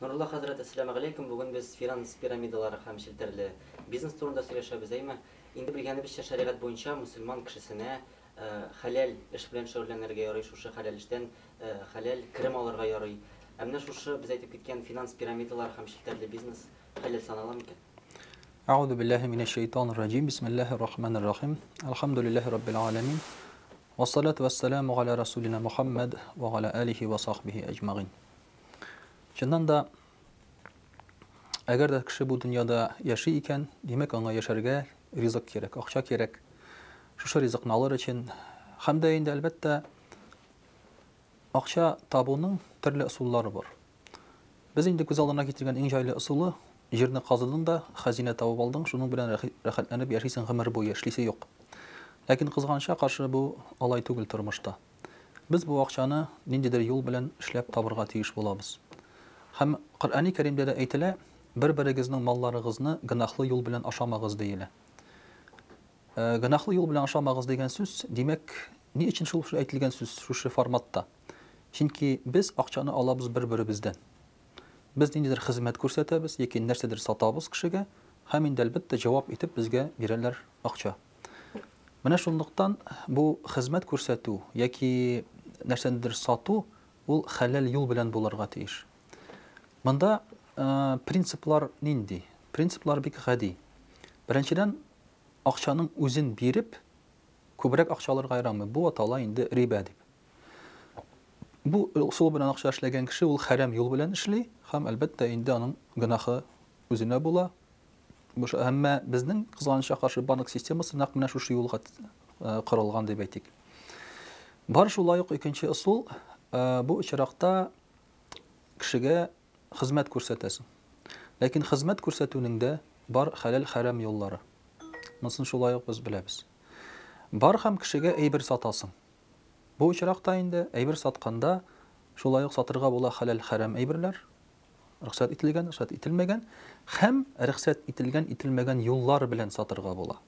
Нурулла хәзрәт, әссәламү галәйкүм. Бүген без финанс пирамидалары һәм челтәрле бизнес турында сөйләшәбез, әйме? Инде белгәнебезчә, шәригать буенча мөселман кешесенә хәләл эш белән шөгыльләнергә ярый, шушы хәләл эштән хәләл керем алырга ярый. Ә менә шушы без әйтеп киткән финанс пирамидалары һәм челтәрле бизнес хәләл санала микән? Әгъузу биллаһи минәш шәйтанир раҗим. Бисмиллаһир рахманир рахим. Әлхәмдүлиллаһи раббил галәмин. Вассалату вассаламу галя расулина Мухаммад ва галя алихи ва сахбихи әҗмәгыйн. Чыннан да, әгәр дә кеше бу дөньяда яши икән, димәк, аңа яшәргә ризык кирәк, акча кирәк. Шушы ризыкны алыр өчен һәм дә инде, әлбәттә, акча табуның төрле ысуллары бар. Без инде күз алдына китергән иң җайлы ысулы, җирне казыдың да, хәзинә табып алдың, шуның белән рәхәтләнеп яшисең гомер буе, эшлисе юк. Ләкин кызганычка каршы бу алай түгел тормышта. Без бу акчаны ниндидер юл белән эшләп табырга тиеш булабыз. Һәм Коръәни Кәримдә дә әйтелә, бер-берегезнең малларыгызны гөнаһлы юл белән ашамагыз диелә. Гөнаһлы юл белән ашамагыз дигән сүз, димәк, ни өчен шул әйтелгән сүз шушы форматта? Чөнки без акчаны алабыз бер-беребездән. Без ниндидер хезмәт күрсәтәбез яки нәрсәдер сатабыз кешегә һәм инде, әлбәттә, җавап итеп безгә бирәләр акча. Менә шунлыктан бу хезмәт күрсәтү яки нәрсәнедер сату ул хәләл юл белән булырга тиеш. Монда принциплар нинди? Принциплар бик гади. Беренчедән, акчаның үзен биреп, күбрәк акча алырга ярамый. Бу атала инде рибә дип. Бу ысул белән акча эшләгән кеше ул хәрәм юл белән эшли һәм, әлбәттә, инде аның гөнаһы үзенә була. Әмма безнең, кызганычка каршы, банк системасы нәкъ менә шушы юлга корылган дип әйтик. Бар шулай ук икенче ысул, бу очракта кешегә хезмәт күрсәтәсең. Ләкин хезмәт күрсәтүнең дә бар хәләл-хәрәм юллары. Монысын шулай ук без беләбез. Бар һәм кешегә әйбер сатасың. Бу очракта инде әйбер сатканда шулай ук сатырга була хәләл-хәрәм әйберләр, рөхсәт ителгән, рөхсәт ителмәгән һәм рөхсәт ителгән, ителмәгән юллар белән сатырга була.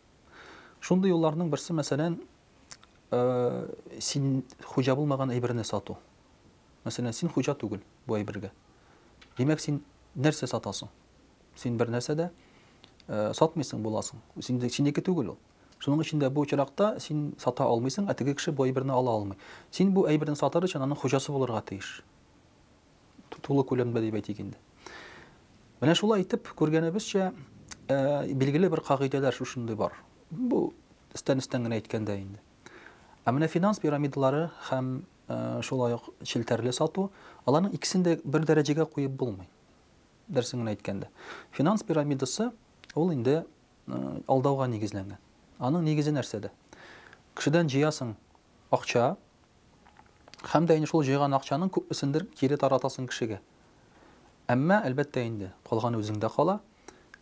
Шундый юлларның берсе, мәсәлән, син хуҗа булмаган әйберне сату. Мәсәлән, син хуҗа түгел бу әйбергә. Димәк, син нәрсә сатасың? Син бер нәрсә дә сатмыйсың буласың. Син синеке түгел ул. Шуның өчен дә бу очракта син сата алмыйсың, ә теге кеше бу әйберне ала алмый. Син бу әйберне сатар өчен аның хуҗасы булырга тиеш. Тулы күләмдә дип әйтик инде. Менә шулай итеп, күргәнебезчә, билгеле бер кагыйдәләр шушындый бар. Бу өстән-өстән генә әйткәндә инде. Ә менә финанс пирамидалары һәм шулай ук челтәрле сату, аларның икесен дә бер дәрәҗәгә куеп булмый. Дөресен генә әйткәндә. Финанс пирамидасы ул инде алдауга нигезләнгән. Аның нигезе нәрсәдә? Кешедән җыясың акча, һәм дә инде шул җыйган акчаның күпмесендер кире таратасың кешегә. Әмма, әлбәттә инде, калганы үзеңдә кала.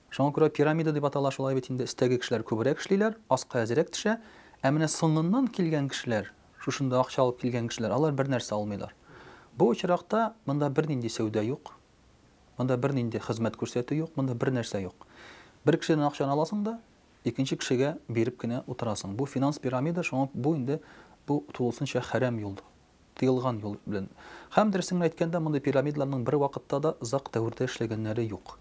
Шуңа күрә пирамида дип атала шулай бит инде, өстәге кешеләр күбрәк эшлиләр, аска әзрәк төшә. Ә менә соңыннан килгән кешеләр, шушында акча алып килгән кешеләр, алар бернәрсә алмыйлар. Бу очракта монда бернинди сәүдә юк, монда бернинди хезмәт күрсәтү юк, монда бернәрсә юк. Бер кешедән акчаны аласың да, икенче кешегә биреп кенә утырасың. Бу финанс пирамида, шуңа бу инде бу тулысынча хәрәм юл, тыелган юл белән. Һәм дөресен генә әйткәндә, мондый пирамидаларның бервакытта да озак дәвердә эшләгәннәре юк.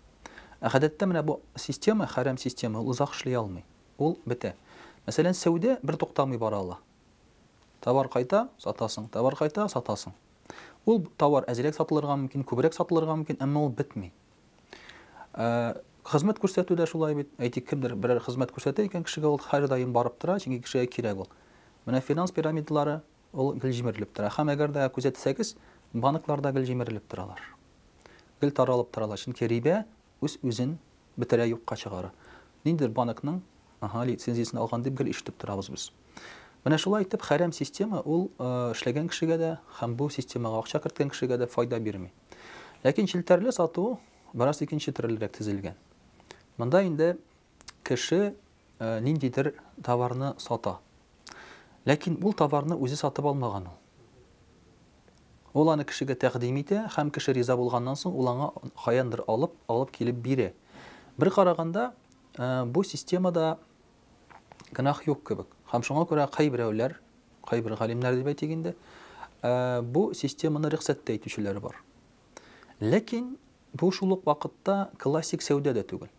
Ә гадәттә менә бу система, хәрәм система, ул озак эшли алмый. Ул бетә. Мәсәлән, сәүдә бер туктамый бара ала. Товар кайта, сатасың, товар кайта, сатасың. Ул товар әзрәк сатылырга мөмкин, күбрәк сатылырга мөмкин, әмма ул бетми. Хезмәт күрсәтү дә шулай бит. Әйтик, кемдер берәр хезмәт күрсәтә икән кешегә, ул һәрдаим барып тора, чөнки кешегә кирәк ул. Менә финанс пирамидалары ул гел җимерелеп тора. Һәм әгәр дә күзәтсәгез, банклар да гел җимерелеп торалар. Гел таралып торалар, чөнки рибә үз-үзен бетерә, юкка чыгара. Ниндидер банкның, ага, лицензиясен алган дип гел ишетеп торабыз без. Менә шулай итеп, хәрәм система ул эшләгән кешегә дә һәм бу системага акча керткән кешегә дә файда бирми. Ләкин челтәрле сату бераз икенче төрлерәк төзелгән. Монда инде кеше ниндидер товарны сата. Ләкин ул товарны үзе сатып алмаган ул. Ул аны кешегә тәкъдим итә һәм кеше риза булганнан соң ул аңа каяндыр алып, алып килеп бирә. Бер караганда, бу системада гөнаһ юк кебек. Һәм шуңа күрә кайберәүләр, кайбер галимнәр дип әйтик инде, бу системаны рөхсәт тә итүчеләр бар. Ләкин бу шул ук вакытта классик сәүдә дә түгел.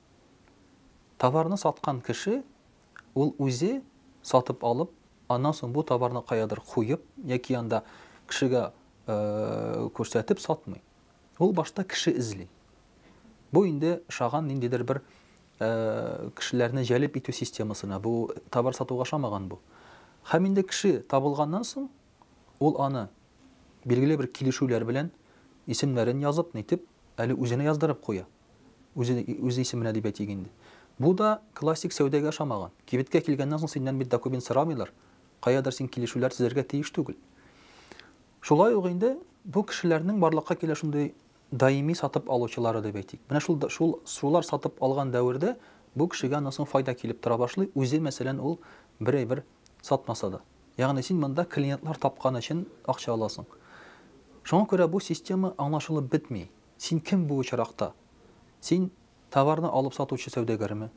Товарны саткан кеше ул үзе сатып алып, аннан соң бу товарны каядыр куеп яки анда кешегә күрсәтеп сатмый. Ул башта кеше эзли. Бу инде ошаган ниндидер бер кешеләрне җәлеп итү системасына, бу товар сатуга ошамаган бу. Һәм инде кеше табылганнан соң, ул аны билгеле бер килешүләр белән исемнәрен язып, нитеп, әле үзенә яздырып куя. Үзе, үзе исеменә дип әйтик инде. Бу да классик сәүдәгә ошамаган. Кибеткә килгәннән соң синнән бит документ сорамыйлар. Каядыр син килешүләр төзергә тиеш түгел. Шулай ук инде бу кешеләрнең барлыкка килә шундый даими сатып алучылары дип әйтик. Менә шул, шул, шулар сатып алган дәвердә бу кешегә аннан соң файда килеп тора башлый, үзе, мәсәлән, ул бер әйбер сатмаса да. Ягъни син монда клиентлар тапкан өчен акча аласың. Шуңа күрә бу система аңлашылып бетми. Син кем бу очракта? Син товарны алып сатучы сәүдәгәрме?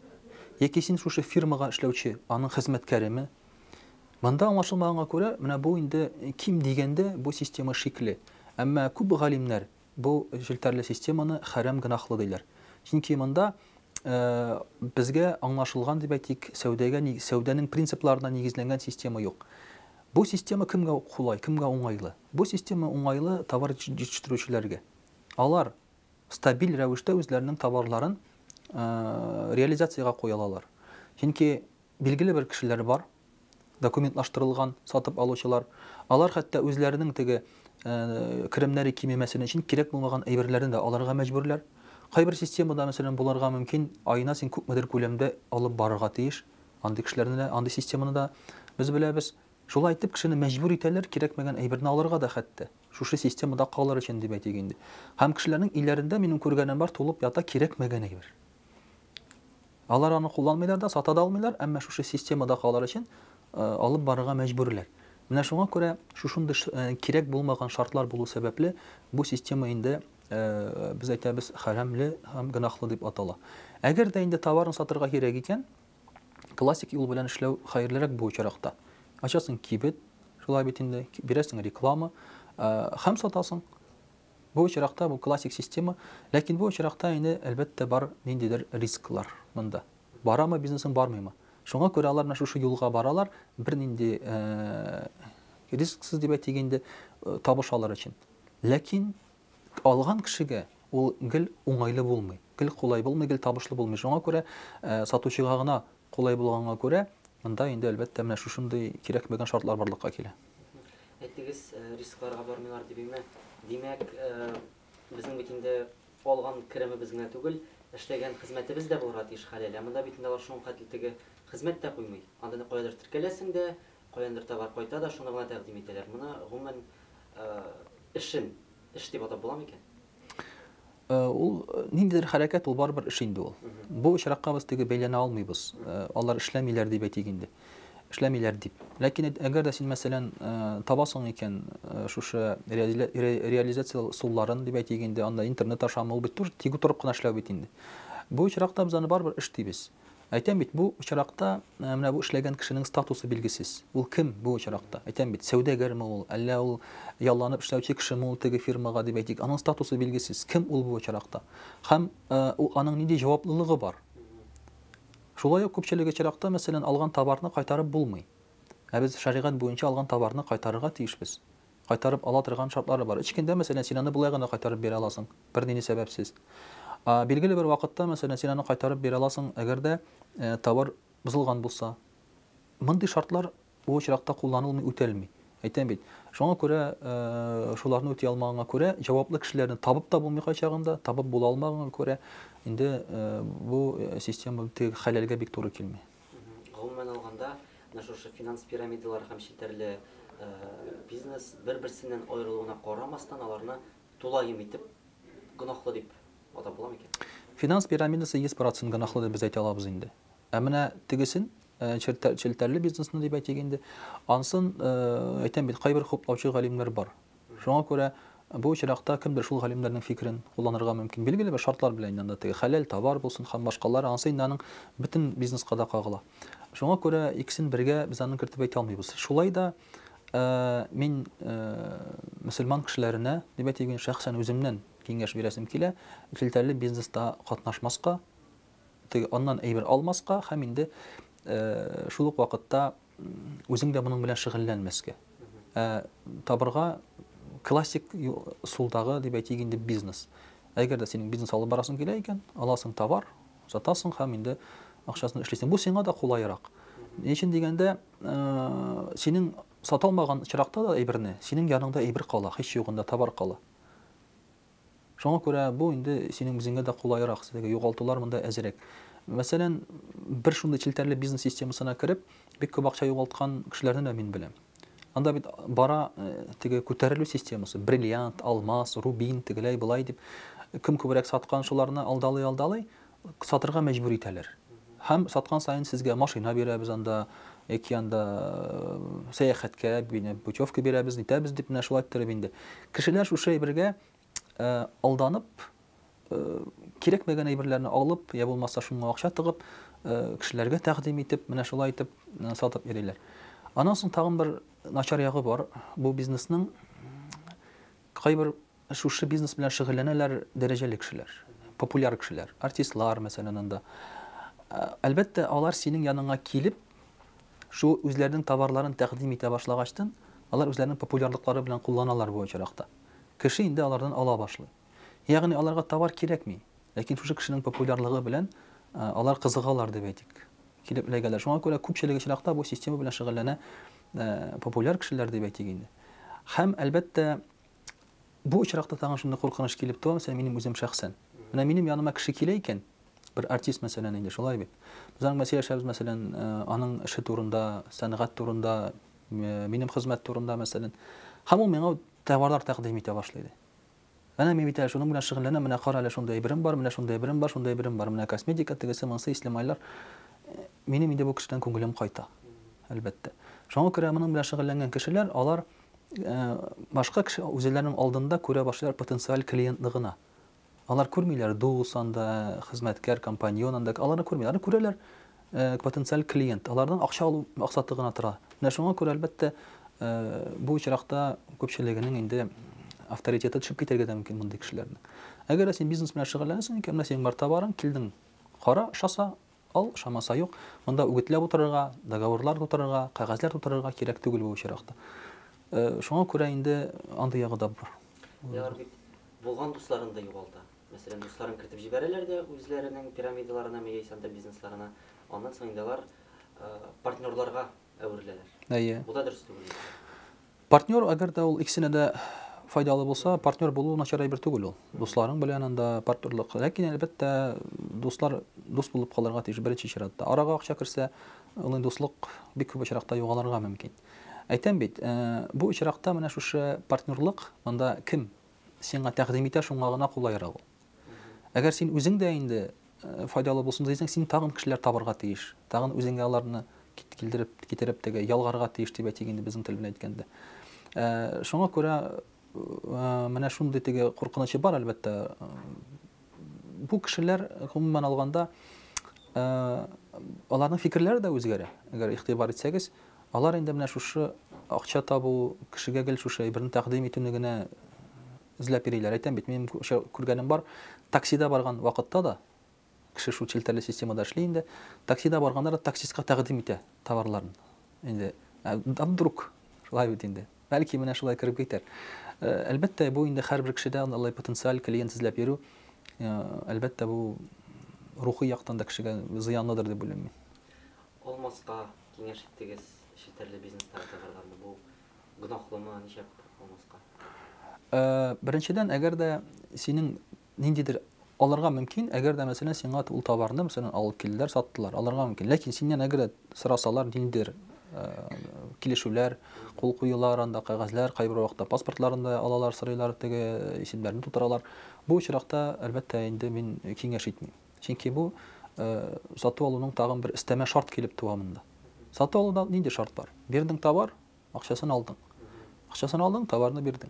Яки син шушы фирмага эшләүче, аның хезмәткәреме? Монда аңлашылмаганга күрә, менә бу инде ким дигәндә бу система шикле. Әмма күп галимнәр бу челтәрле системаны хәрам гөнаһлы диләр. Чөнки монда безгә аңлашылган дип әйтик, сәүдәгә, сәүдәнең принципларына нигезләнгән система юк. Бу система кемгә кулай, кемгә уңайлы? Бу система уңайлы товар җитештерүчеләргә. Алар стабиль рәвештә үзләренең товарларын реализациягә куя алалар. Чөнки билгеле бер кешеләр бар, документлаштырылган сатып алучылар. Алар хәтта үзләренең теге керемнәре кимемәсен өчен кирәк булмаган әйберләрне дә алырга мәҗбүрләр. Кайбер системада, мәсәлән, булырга мөмкин, аена син күпмедер күләмдә алып барырга тиеш. Андый кешеләрне дә, андый системаны да без беләбез. Шулай итеп, кешене мәҗбүр итәләр кирәкмәгән әйберне алырга да хәтта. Шушы системада калыр өчен дип әйтик инде. Һәм кешеләрнең өйләрендә минем күргәнем бар, тулып ята кирәкмәгән әйбер. Алар аны кулланмыйлар да, сата да алмыйлар, әмма шушы системада калыр өчен алып барырга мәҗбүрләр. Менә шуңа күрә шушындый кирәк булмаган шартлар булу сәбәпле, бу система инде без әйтәбез хәрәмле һәм гөнаһлы дип атала. Әгәр дә инде товарын сатырга кирәк икән, классик юл белән эшләү хәерлерәк бу очракта. Ачасың кибет, шулай бит инде, бирәсең реклама һәм сатасың. Бу очракта бу классик система, ләкин бу очракта инде, әлбәттә, бар ниндидер рисклар монда. Барамы бизнесың, бармыймы? Шуңа күрә алар менә шушы юлга баралар, бернинди рисксыз дип әйтик инде, табыш алыр өчен. Ләкин алган кешегә ул гел уңайлы булмый, гел кулай булмый, гел табышлы булмый. Шуңа күрә сатучыга гына кулай булганга күрә, монда инде, әлбәттә, менә шушындый кирәкмәгән шартлар барлыкка килә. Әйттегез, рискларга бармыйлар дип, әйме? Димәк, безнең бит инде алган керемебез генә түгел, эшләгән хезмәтебез дә булырга тиеш хәләл. Ә монда бит инде алар шуның хәтле теге хезмәт тә куймый. Анда каядыр теркәләсең дә, каяндыр товар кайта да, шуны гына тәкъдим итәләр. Моны гомумән эшен эш дип атап була микән? Ул ниндидер хәрәкәт, ул барыбер эш инде ул. Бу очракка без теге бәйләнә алмыйбыз. Алар эшләмиләр дип әйтик инде. Эшләмиләр дип. Ләкин әгәр дә син, мәсәлән, табасың икән шушы реализация ысулларын дип әйтик инде, анда интернет ашамы, ул бит тоже тик утырып кына эшләү бит инде. Бу очракта без аны барыбер эш дибез. Әйтәм бит, бу очракта менә бу эшләгән кешенең статусы билгесез. Ул кем бу очракта? Әйтәм бит, сәүдәгәрме ул, әллә ул ялланып эшләүче кешеме ул теге фирмага дип әйтик. Аның статусы билгесез. Кем ул бу очракта? Һәм ул аның нинди җаваплылыгы бар? Шулай ук күпчелек очракта, мәсәлән, алган товарны кайтарып булмый. Ә без шәригать буенча алган товарны кайтарырга тиешбез. Кайтарып ала торган шартлары бар. Өч көндә, мәсәлән, син аны болай гына кайтарып бирә аласың, бернинди сәбәпсез. Ә билгеле бер вакытта, мәсәлән, син аны кайтарып бирә аласың, әгәр дә товар бозылган булса. Мондый шартлар бу очракта кулланылмый, үтәлми. Әйтәм бит. Шуңа күрә шуларны үти алмаганга күрә, җаваплы кешеләрне табып та булмый кайчагында, табып була алмаганга күрә, инде бу система теге хәләлгә бик туры килми. Гомумән алганда, Менә шушы финанс пирамидалары һәм челтәрле бизнес бер-берсеннән аерылуына карамастан, аларны тулаем итеп гөнаһлы дип атап була микән? Финанс пирамидасы 100 процент гөнаһлы дип без әйтә алабыз инде. Ә менә тегесен, челтәрле бизнесны дип әйтик инде, ансын, әйтәм бит, кайбер хуплаучы галимнәр бар. Шуңа күрә бу очракта кемдер шул галимнәрнең фикерен кулланырга мөмкин. Билгеле бер шартлар белән инде анда теге хәләл товар булсын һәм башкалар, анысы инде аның бөтен бизнеска да кагыла. Шуңа күрә икесен бергә без аны кертеп әйтә алмыйбыз. Шулай да мин мөселман кешеләренә, дип әйтик, шәхсән үземнән киңәш бирәсем килә, челтәрле бизнеста катнашмаска, теге аннан әйбер алмаска һәм инде шул ук вакытта үзең дә моның белән шөгыльләнмәскә. Ә табырга классик ысулдагы дип әйтик инде бизнес. Әгәр дә синең бизнес алып барасың килә икән, аласың товар, сатасың һәм инде акчасын эшлисең. Бу сиңа да кулайрак. Ни өчен дигәндә, синең сата алмаган очракта да әйберне, синең яныңда әйбер кала, һич югында товар кала. Шуңа күрә бу инде синең үзеңә дә кулайрак, сезгә югалтулар монда әзрәк. Мәсәлән, бер шундый челтәрле бизнес системасына кереп, бик күп акча югалткан кешеләрне дә мин беләм. Анда бит бара теге күтәрелү системасы, бриллиант, алмаз, рубин, тегеләй, болай дип, кем күбрәк саткан, шуларны алдалый-алдалый, сатырга мәҗбүр итәләр. Һәм саткан саен сезгә машина бирәбез анда, яки анда сәяхәткә путевка бирәбез, нитәбез дип менә шулай иттереп инде. Кешеләр шушы әйбергә алданып, кирәкмәгән әйберләрне алып, я булмаса шуңа акча тыгып, кешеләргә тәкъдим итеп, менә шулай итеп сатып йөриләр. Аннан соң тагын бер начар ягы бар. Бу бизнесның кайбер шушы бизнес белән шөгыльләнәләр дәрәҗәле кешеләр, популяр кешеләр, артистлар, мәсәлән, анда. Әлбәттә, алар синең яныңа килеп, шул үзләренең товарларын тәкъдим итә башлагачтын, алар үзләренең популярлыклары белән кулланалар бу очракта. Кеше инде алардан ала башлый. Ягъни аларга товар кирәкми, ләкин шушы кешенең популярлыгы белән алар кызыгалар дип әйтик. Килеп эләгәләр. Шуңа күрә күпчелек очракта бу система белән шөгыльләнә популяр кешеләр дип әйтик инде. Һәм, әлбәттә, бу очракта тагын шундый куркыныч килеп туа, мәсәлән, минем үзем шәхсән. Менә минем яныма кеше килә икән, бер артист, мәсәлән, инде шулай бит. Без аның белән сөйләшәбез, мәсәлән, аның эше турында, сәнгать турында, минем хезмәт турында, мәсәлән. Һәм ул миңа товарлар тәкъдим итә башлый ди. Әнә мин бит әле шуның белән шөгыльләнәм, менә кара әле шундый әйберем бар, менә шундый әйберем бар, шундый әйберем бар, менә косметика, тегесе, монысы, ислемайлар. Минем инде бу кешедән күңелем кайта, әлбәттә. Шуңа күрә моның белән шөгыльләнгән кешеләр, алар башка кеше үзләренең алдында күрә башлыйлар потенциаль клиентны гына. Алар күрмиләр дус анда, хезмәткәр, компаньон анда, аларны күрмиләр. Аларны күрәләр потенциаль клиент. Аларның акча алу максаты гына тора. Менә шуңа күрә, әлбәттә, бу очракта күпчелегенең инде авторитеты төшеп китәргә дә мөмкин мондый кешеләрнең. Әгәр дә син бизнес белән шөгыльләнәсең икән, менә синең бар товарың, килдең, кара, ошаса, ал, ошамаса, юк. Монда үгетләп утырырга, договорлар тутырырга, кәгазьләр тутырырга кирәк түгел бу очракта. Шуңа күрә инде андый ягы да бар. Алар бит булган дусларын да югалта. Мәсәлән, дусларын кертеп җибәрәләр дә үзләренең пирамидаларына, яисә анда бизнесларына. Аннан соң инде алар партнерларга әвереләләр. Әйе. Бу да дөрес түгел. Партнер, әгәр дә ул икесенә дә файдалы булса, партнер булу начар әйбер түгел ул. Дусларың белән анда партнерлык. Ләкин, әлбәттә, дуслар дус булып калырга тиеш беренче чиратта. Арага акча керсә, ул инде дуслык бик күп очракта югалырга мөмкин. Әйтәм бит, бу очракта менә шушы партнерлык, монда кем сиңа тәкъдим итә, шуңа гына кулайрак ул. Әгәр син үзең дә инде файдалы булсын дисәң, син тагын кешеләр табырга тиеш. Тагын үзеңә аларны килдереп, китереп теге ялгарга тиеш дип әйтик инде безнең тел белән әйткәндә. Шуңа күрә менә шундый теге куркынычы бар, әлбәттә. Бу кешеләр, гомумән алганда, аларның фикерләре дә үзгәрә. Әгәр игътибар итсәгез, алар инде менә шушы акча табу, кешегә гел шушы әйберне тәкъдим итүне генә эзләп йөриләр. Әйтәм бит, минем күргәнем бар, таксида барган вакытта да, кеше шул челтәрле системада эшли инде, таксида барганда да таксистка тәкъдим итә товарларын. Инде, а вдруг, шулай бит инде. Бәлки менә шулай кереп китәр. Әлбәттә, бу инде һәрбер кешедә алай потенциаль клиент эзләп йөрү, әлбәттә, бу рухи яктан да кешегә зыянлыдыр дип уйлыйм мин. Алмаска киңәш иттегез челтәрле бизнестагы товарларны. Бу гөнаһлымы, ничек алмаска? Беренчедән, әгәр дә синең ниндидер алырга мөмкин, әгәр дә, мәсәлән, сиңа ул товарны, мәсәлән, алып килделәр, саттылар, алырга мөмкин. Ләкин синнән әгәр дә сорасалар, ниндидер килешүләр, кул куюлар, анда кәгазьләр, кайбер вакытта паспортларын да алалар, сорыйлар, теге исемнәрне тутыралар. Бу очракта, әлбәттә, инде мин киңәш итмим. Чөнки бу сату алуның тагын бер өстәмә шарт килеп туа монда. Сату алуда нинди шарт бар? Бирдең товар, Акчасын алдың. Акчасын алдың, товарны бирдең.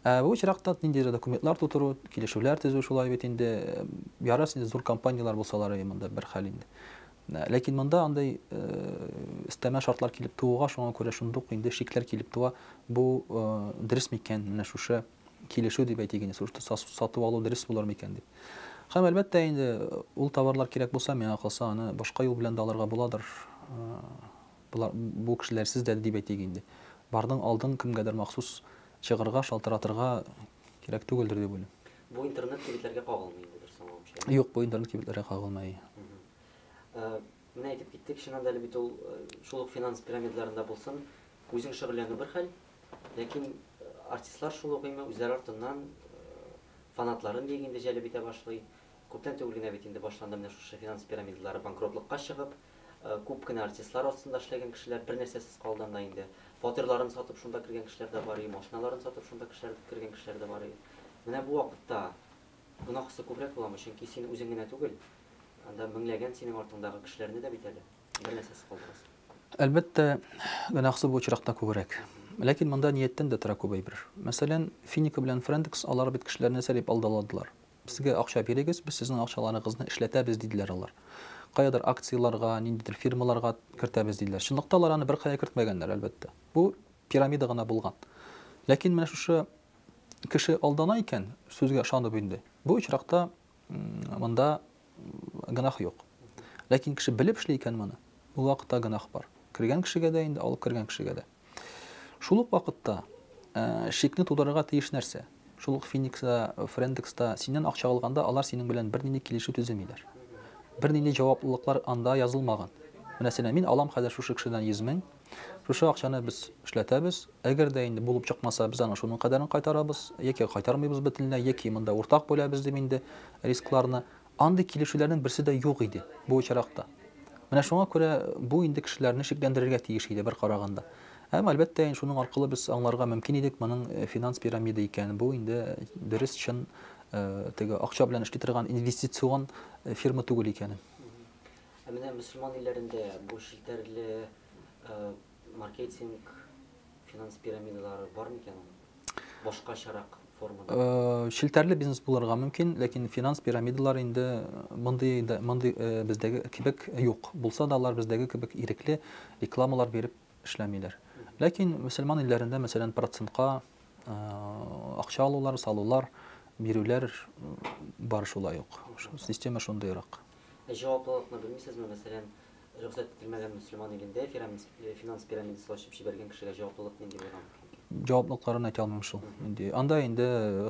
Ә бу очракта ниндидер документлар тутыру, килешүләр төзү шулай бит инде. Ярар, инде зур компанияләр булсалар, монда бер хәл инде. Ләкин монда андый өстәмә шартлар килеп тууга, шуңа күрә шундук инде шикләр килеп туа. Бу дөрес микән менә шушы килешү дип әйтик инде, шушы сатып алу дөрес булыр микән дип. Һәм әлбәттә инде ул товарлар кирәк булса, миңа калса, аны башка юл белән дә алырга буладыр. Болар бу кешеләрсез дә дип әйтик инде. Бардың, алдың, кемгәдер махсус чыгырга, шалтыратырга кирәк түгелдер дип уйлыйм. Бу интернет кибетләргә кагылмый инде, дөрес аңлавымча, әйеме? Юк, бу интернет кибетләргә кагылмый. Менә әйтеп киттек, чыннан да әле бит ул шул ук финанс пирамидаларында булсын, үзең шөгыльләнү бер хәл, ләкин артистлар шул ук име, үзләре артыннан фанатларын диек инде җәлеп итә башлый. Күптән түгел генә бит инде башланды менә шушы финанс пирамидалары банкротлыкка чыгып, күп кенә артистлар астында эшләгән кешеләр бер нәрсәсез калды анда инде. Фатирларын сатып шунда кергән кешеләр дә бар, машиналарын сатып шунда кешеләр кергән кешеләр дә бар. Менә бу вакытта гөнаһысы күбрәк буламы? Чөнки син үзең генә түгел, анда меңләгән синең артыңдагы кешеләрне дә бит әле бер нәрсәсез калдырасың. Әлбәттә, гөнаһысы бу очракта күбрәк. Ләкин монда нияттән дә тора күп әйбер. Мәсәлән, Финика белән Френдекс алар бит кешеләрне нәрсә дип алдаладылар? Безгә акча бирегез, без сезнең акчаларыгызны эшләтәбез, диделәр алар. Каядыр акцияләргә, ниндидер фирмаларга кертәбез, диделәр. Чынлыкта алар аны беркая кертмәгәннәр, әлбәттә. Бу пирамида гына булган. Ләкин менә шушы кеше алдана икән, сүзгә ышанып инде, бу очракта монда гөнаһ юк. Ләкин кеше белеп эшли икән моны, ул вакытта гөнаһ бар. Кергән кешегә дә инде, алып кергән кешегә дә. Шул ук вакытта шикне тудырырга тиеш нәрсә? Шул ук Финикста, Френдекста синнән акча алганда алар синең белән бернинди килешү төземиләр. Бернинди җаваплылыклар анда язылмаган. Менә син, мин алам хәзер шушы кешедән 100 мең, шушы акчаны без эшләтәбез, әгәр дә инде булып чыкмаса, без аның шуның кадәрен кайтарабыз, яки кайтармыйбыз бөтенләй, яки монда уртак бүләбез дип инде рискларны. Андый килешүләрнең берсе дә юк иде бу очракта. Менә шуңа күрә бу инде кешеләрне шикләндерергә тиеш иде бер караганда. Һәм, әлбәттә, инде шуның аркылы без аңларга мөмкин идек, моның финанс пирамида икәнен. Бу инде дөрес, чын теге акча белән эшли торган инвестицион фирма түгел икәнен. Ә менә мөселман илләрендә бу челтәрле маркетинг, финанс пирамидалары бар микән ул? Башкачарак формада. Челтәрле бизнес булырга мөмкин, ләкин финанс пирамидалары инде мондый да, мондый бездәге кебек юк. Булса да, алар бездәге кебек ирекле рекламалар биреп эшләмиләр. Ләкин мөселман илләрендә, мәсәлән, процентка акча алулар, салулар, бирүләр бар шулай ук. Система шундыйрак. Ә җаваплылыкны белмисезме, мәсәлән, Рөхсәт ителмәгән мөселман илендә финанс пирамидасы ачып җибәргән кешегә җаваплылык нинди булырга мөмкин икән? Җаваплылыкларын әйтә алмыйм шул. Нинди. Анда инде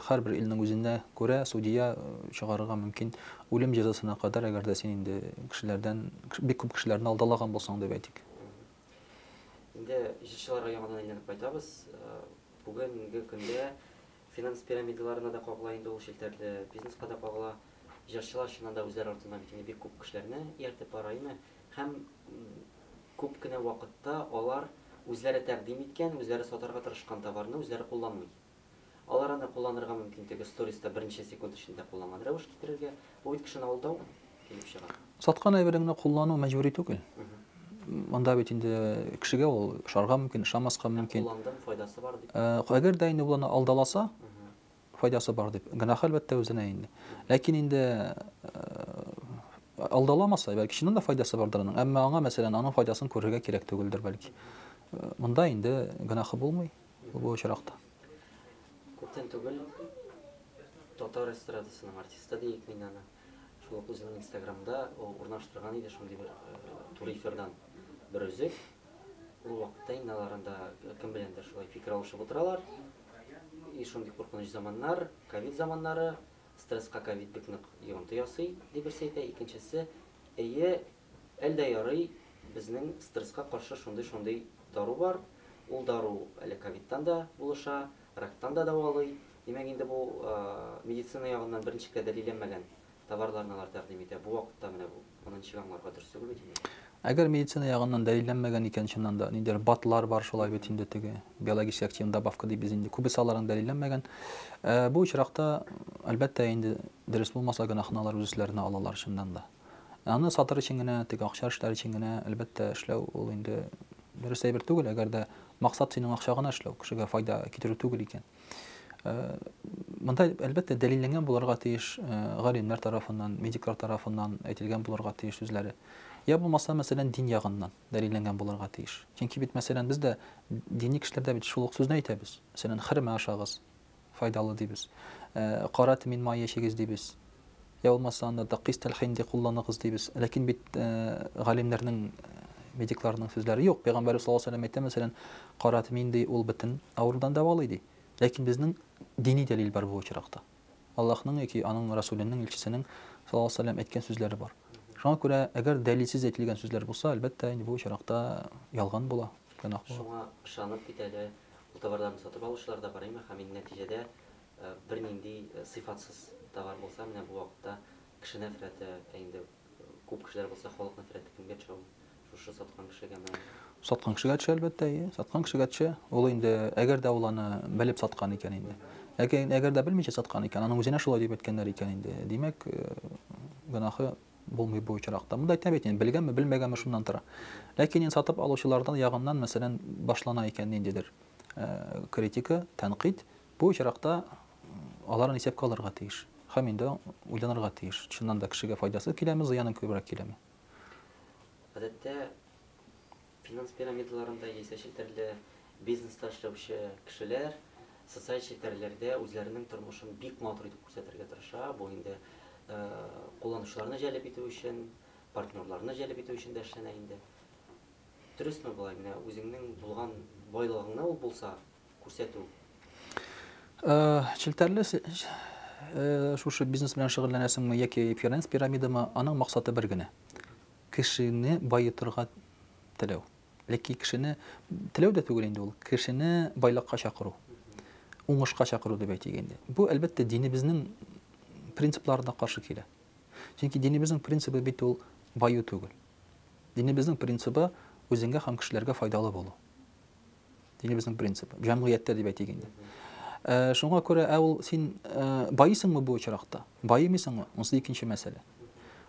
һәрбер илнең үзенә күрә судья чыгарырга мөмкин үлем җәзасына кадәр, әгәр дә син инде кешеләрдән, бик күп кешеләрне алдалаган булсаң, дип әйтик. Инде җырчыларга яңадан әйләнеп кайтабыз. Бүгенге көндә финанс пирамидаларына да кагыла инде ул, челтәрле бизнеска да кагыла. Җырчылар чыннан да үзләре артыннан бит инде бик күп кешеләрне ияртеп бара, әйме? Һәм күп кенә вакытта алар үзләре тәкъдим иткән, үзләре сатарга тырышкан товарны үзләре кулланмый. Алар аны кулланырга мөмкин теге сториста берничә секунд эчендә кулланган рәвеш китерергә. Бу бит кешене алдау килеп чыга. Саткан әйбереңне куллану мәҗбүри түгел. Монда бит инде кешегә ул ошарга мөмкин, ошамаска мөмкин. Кулландым, файдасы бар дип. Әгәр дә инде ул аны алдаласа, Файдасы бар дип. Гөнаһ әлбәттә үзенә инде. Ләкин инде алдаламаса, бәлки чыннан да файдасы бардыр аның. Әмма аңа, мәсәлән, аның файдасын күрергә кирәк түгелдер бәлки. Монда инде гөнаһы булмый бу очракта. Күптән түгел татар эстрадасының артисты диек мин аны. Шул ук үзенең Инстаграмда ул урнаштырган иде шундый бер туры эфирдан бер өзек. Ул вакытта инде алар анда кем беләндер шулай фикер алышып утыралар. И шундый куркыныч заманнар, ковид заманнары, стресска ковид бик нык йогынты ясый, ди берсе әйтә, икенчесе, әйе, әле дә ярый, безнең стресска каршы шундый-шундый дару бар, ул дару әле ковидтан да булыша, рактан да дәвалый, димәк инде бу медицина ягыннан берничек тә дәлилләнмәгән Товарларны алар тәкъдим итә. Бу вакытта менә бу моны ничек аңларга, дөрес түгел бит инде. Әгәр медицина ягыннан дәлилләнмәгән икән, чыннан да, ниндидер БАДлар бар шулай бит инде теге, биологически активный добавка дибез инде, күбесе аларның дәлилләнмәгән. Бу очракта, әлбәттә инде, дөрес булмаса, гөнаһны алар үз өсләренә алалар чыннан да. Аны сатыр өчен генә, теге акча эшләр өчен генә, әлбәттә, эшләү ул инде дөрес әйбер түгел, әгәр дә максат синең акча гына эшләү, кешегә файда китерү түгел икән. Монда, әлбәттә, дәлилләнгән булырга тиеш, галимнәр тарафыннан, медиклар тарафыннан әйтелгән булырга тиеш сүзләре. Я булмаса, мәсәлән, дин ягыннан дәлилләнгән булырга тиеш. Чөнки бит, мәсәлән, без дә дини кешеләр дә бит шул ук сүзне әйтәбез. Мәсәлән, хөрмә ашагыз, файдалы дибез. Кара тмин мае эчегез дибез. Я булмаса анда да кыст әл-хинди кулланыгыз дибез. Ләкин бит галимнәрнең, медикларның сүзләре юк. Пәйгамбәрбез саллаллаһу алейһи ва сәлләм әйтә, мәсәлән, кара тмин ди, ул бөтен авырудан дәвалый ди. Ләкин безнең дини дәлил бар бу очракта. Аллаһның яки аның Расүленең, илчесенең саллаллаһу алейһи ва сәлләм әйткән сүзләре бар. Шуңа күрә, әгәр дәлилсез әйтелгән сүзләр булса, әлбәттә, инде бу очракта ялган була, гөнаһ була. Шуңа ышанып бит әле ул товарларны сатып алучылар да бар, әйме? Һәм инде нәтиҗәдә Бернинди сыйфатсыз товар булса, менә бу вакытта кеше нәфрәте, ә инде күп кешеләр булса, халык нәфрәте кемгә төшә ул? Шушы саткан кешегәме? Саткан кешегә төшә, әлбәттә, әйе. Саткан кешегә төшә. Ул инде, әгәр дә ул аны белеп саткан икән инде. Ләкин әгәр дә белмичә саткан икән, аның үзенә шулай дип әйткәннәр икән инде, димәк, гөнаһы булмый бу очракта. Монда әйтәм бит инде, белгәнме, белмәгәнме шуннан тора. Ләкин инде сатып алучылардан ягыннан, мәсәлән, башлана икән ниндидер критика, тәнкыйть, Бу очракта алар аны исәпкә алырга тиеш һәм инде уйланырга тиеш, чыннан да кешегә файдасы киләме, зыяны күбрәк киләме. Гадәттә, финанс пирамидаларында яисә челтәрле бизнеста эшләүче кешеләр социаль челтәрләрдә үзләренең тормышын бик матур итеп күрсәтергә тырыша. Бу инде кулланучыларны җәлеп итү өчен, партнерларны җәлеп итү өчен дә эшләнә инде. Дөресме болай? Менә үзеңнең булган байлыгыңны ул булса, күрсәтү. Челтәрле шушы бизнес белән шөгыльләнәсеңме яки финанс пирамидамы, аның максаты бер генә. Кешене баетырга теләү. Ләки кешене теләү дә түгел инде ул, кешене байлыкка чакыру. Уңышка чакыру дип әйтик инде. Бу, әлбәттә, динебезнең принципларына каршы килә. Чөнки динебезнең принцибы бит ул баю түгел. Динебезнең принцибы үзеңгә һәм кешеләргә файдалы булу. Динебезнең принцибы. Җәмгыятьтә дип әйтик инде. Э, шуңа күрә, ә ул син э, байыйсыңмы бу очракта? Байымыйсыңмы? Монысы икенче мәсьәлә.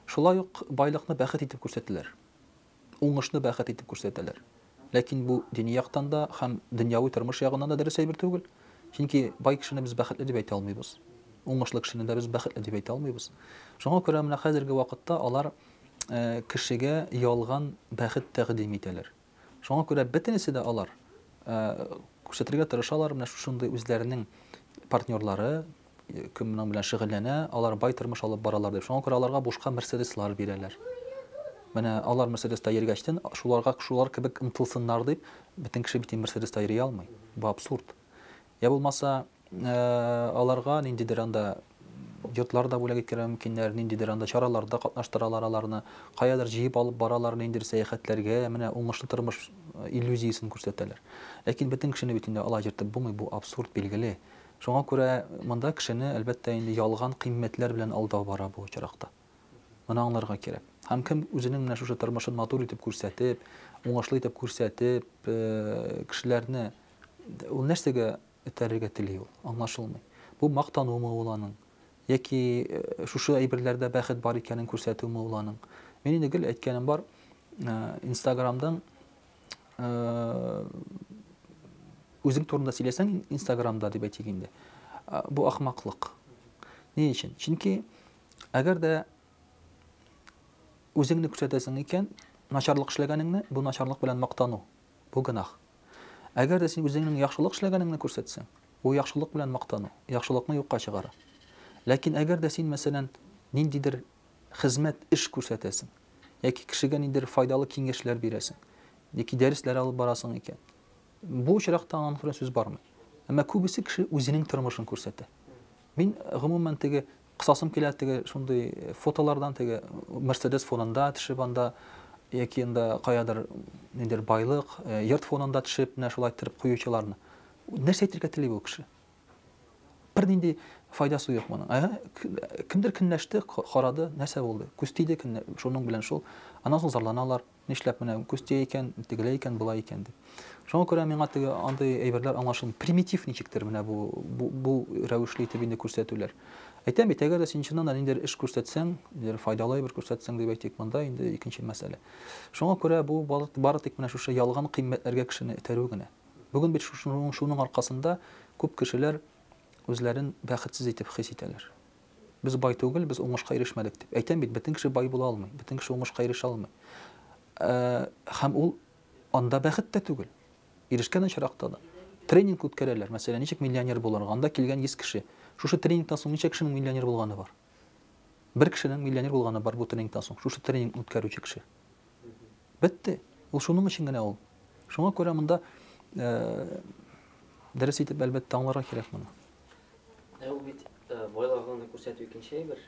Шулай ук байлыкны бәхет итеп күрсәтәләр. Уңышны бәхет итеп күрсәтәләр. Ләкин бу дини яктан да һәм дөньяви тормыш ягыннан да дөрес әйбер түгел. Чөнки бай кешене без бәхетле дип әйтә алмыйбыз. Уңышлы кешене дә без бәхетле дип әйтә алмыйбыз. Шуңа күрә менә хәзерге вакытта алар э, кешегә ялган бәхет тәкъдим итәләр. Шуңа күрә бөтенесе дә алар күрсәтергә тырышалар, менә шушындый үзләренең партнерлары, кем моның белән шөгыльләнә, алар бай тормыш алып баралар дип. Шуңа күрә аларга бушка Мерседеслар бирәләр. Менә алар Мерседеста йөргәчтен, шуларга шулар кебек омтылсыннар дип, бөтен кеше бит Мерседеста йөри алмый. Бу абсурд. Я булмаса, Аларга ниндидер анда йортлар да бүләк иткәргә мөмкиннәр, ниндидер анда чараларда катнаштыралар аларны, каядыр җыеп алып баралар ниндидер сәяхәтләргә, менә уңышлы тормыш иллюзиясен күрсәтәләр. Ләкин бөтен кешене бит инде алай җыртып булмый, бу абсурд, билгеле. Шуңа күрә монда кешене, әлбәттә инде, ялган кыйммәтләр белән алдау бара бу очракта. Моны аңларга кирәк. Һәм кем үзенең менә шушы тормышын матур итеп күрсәтеп, уңышлы итеп күрсәтеп, кешеләрне ул нәрсәгә этәрергә тели ул, аңлашылмый. Бу мактанумы ул аның, яки шушы әйберләрдә бәхет бар икәнен күрсәтүме ул аның? Мин инде гел әйткәнем бар, Инстаграмдан үзең турында сөйләсәң Инстаграмда дип әйтик инде, бу ахмаклык. Ни өчен? Чөнки әгәр дә үзеңне күрсәтәсең икән, начарлык эшләгәнеңне, бу начарлык белән мактану, бу гөнаһ. Әгәр дә син үзеңнең яхшылык эшләгәнеңне күрсәтсәң, бу яхшылык белән мактану, яхшылыкны юкка чыгара. Ләкин әгәр дә син, мәсәлән, ниндидер хезмәт, эш күрсәтәсең, яки кешегә ниндидер файдалы киңәшләр бирәсең, яки дәресләр алып барасың икән, бу очракта аның турында сүз бармый. Әмма күбесе кеше үзенең тормышын күрсәтә. Мин, гомумән, теге Кысасым килә теге шундый фотолардан, теге Мерседес фонында төшеп анда, яки анда каядыр ниндидер байлык, йорт фонында төшеп, менә шулай иттереп куючыларны. Нәрсә әйтергә тели бу кеше? Бернинди файдасы юк моның. Ә кемдер көнләште, карады, нәрсә булды? Күз тиде, шуның белән шул. Аннан соң зарланалар. Нишләп менә күз тия икән, тегеләй икән, болай икән дип. Шуңа күрә миңа теге андый әйберләр аңлашылмый. Примитив ничектер менә бу, бу, бу рәвешле итеп инде күрсәтүләр. Әйтәм бит, әгәр дә син чыннан да ниндидер эш күрсәтсәң, ниндидер файдалы әйбер күрсәтсәң дип әйтик, монда инде икенче мәсьәлә. Шуңа күрә бу бары тик менә шушы ялган кыйммәтләргә кешене этәрү генә. Бүген бит шушының шуның аркасында күп кешеләр үзләрен бәхетсез итеп хис итәләр. Без бай түгел, без уңышка ирешмәдек дип. Әйтәм бит, бөтен кеше бай була алмый, бөтен кеше уңышка ирешә алмый. Һәм ул анда бәхет тә түгел. Ирешкән очракта да. Тренинг үткәрәләр, мәсәлән, ничек миллионер булырга, анда килгән 100 кеше. Шушы тренингтан соң ничә кешенең миллионер булганы бар? Бер кешенең миллионер булганы бар бу тренингтан соң, шушы тренинг үткәрүче кеше. Бетте. Ул шуның өчен генә ул. Шуңа күрә монда дөрес итеп, әлбәттә, аңларга кирәк моны. Ә ул бит байлыгыңны күрсәтү икенче әйбер.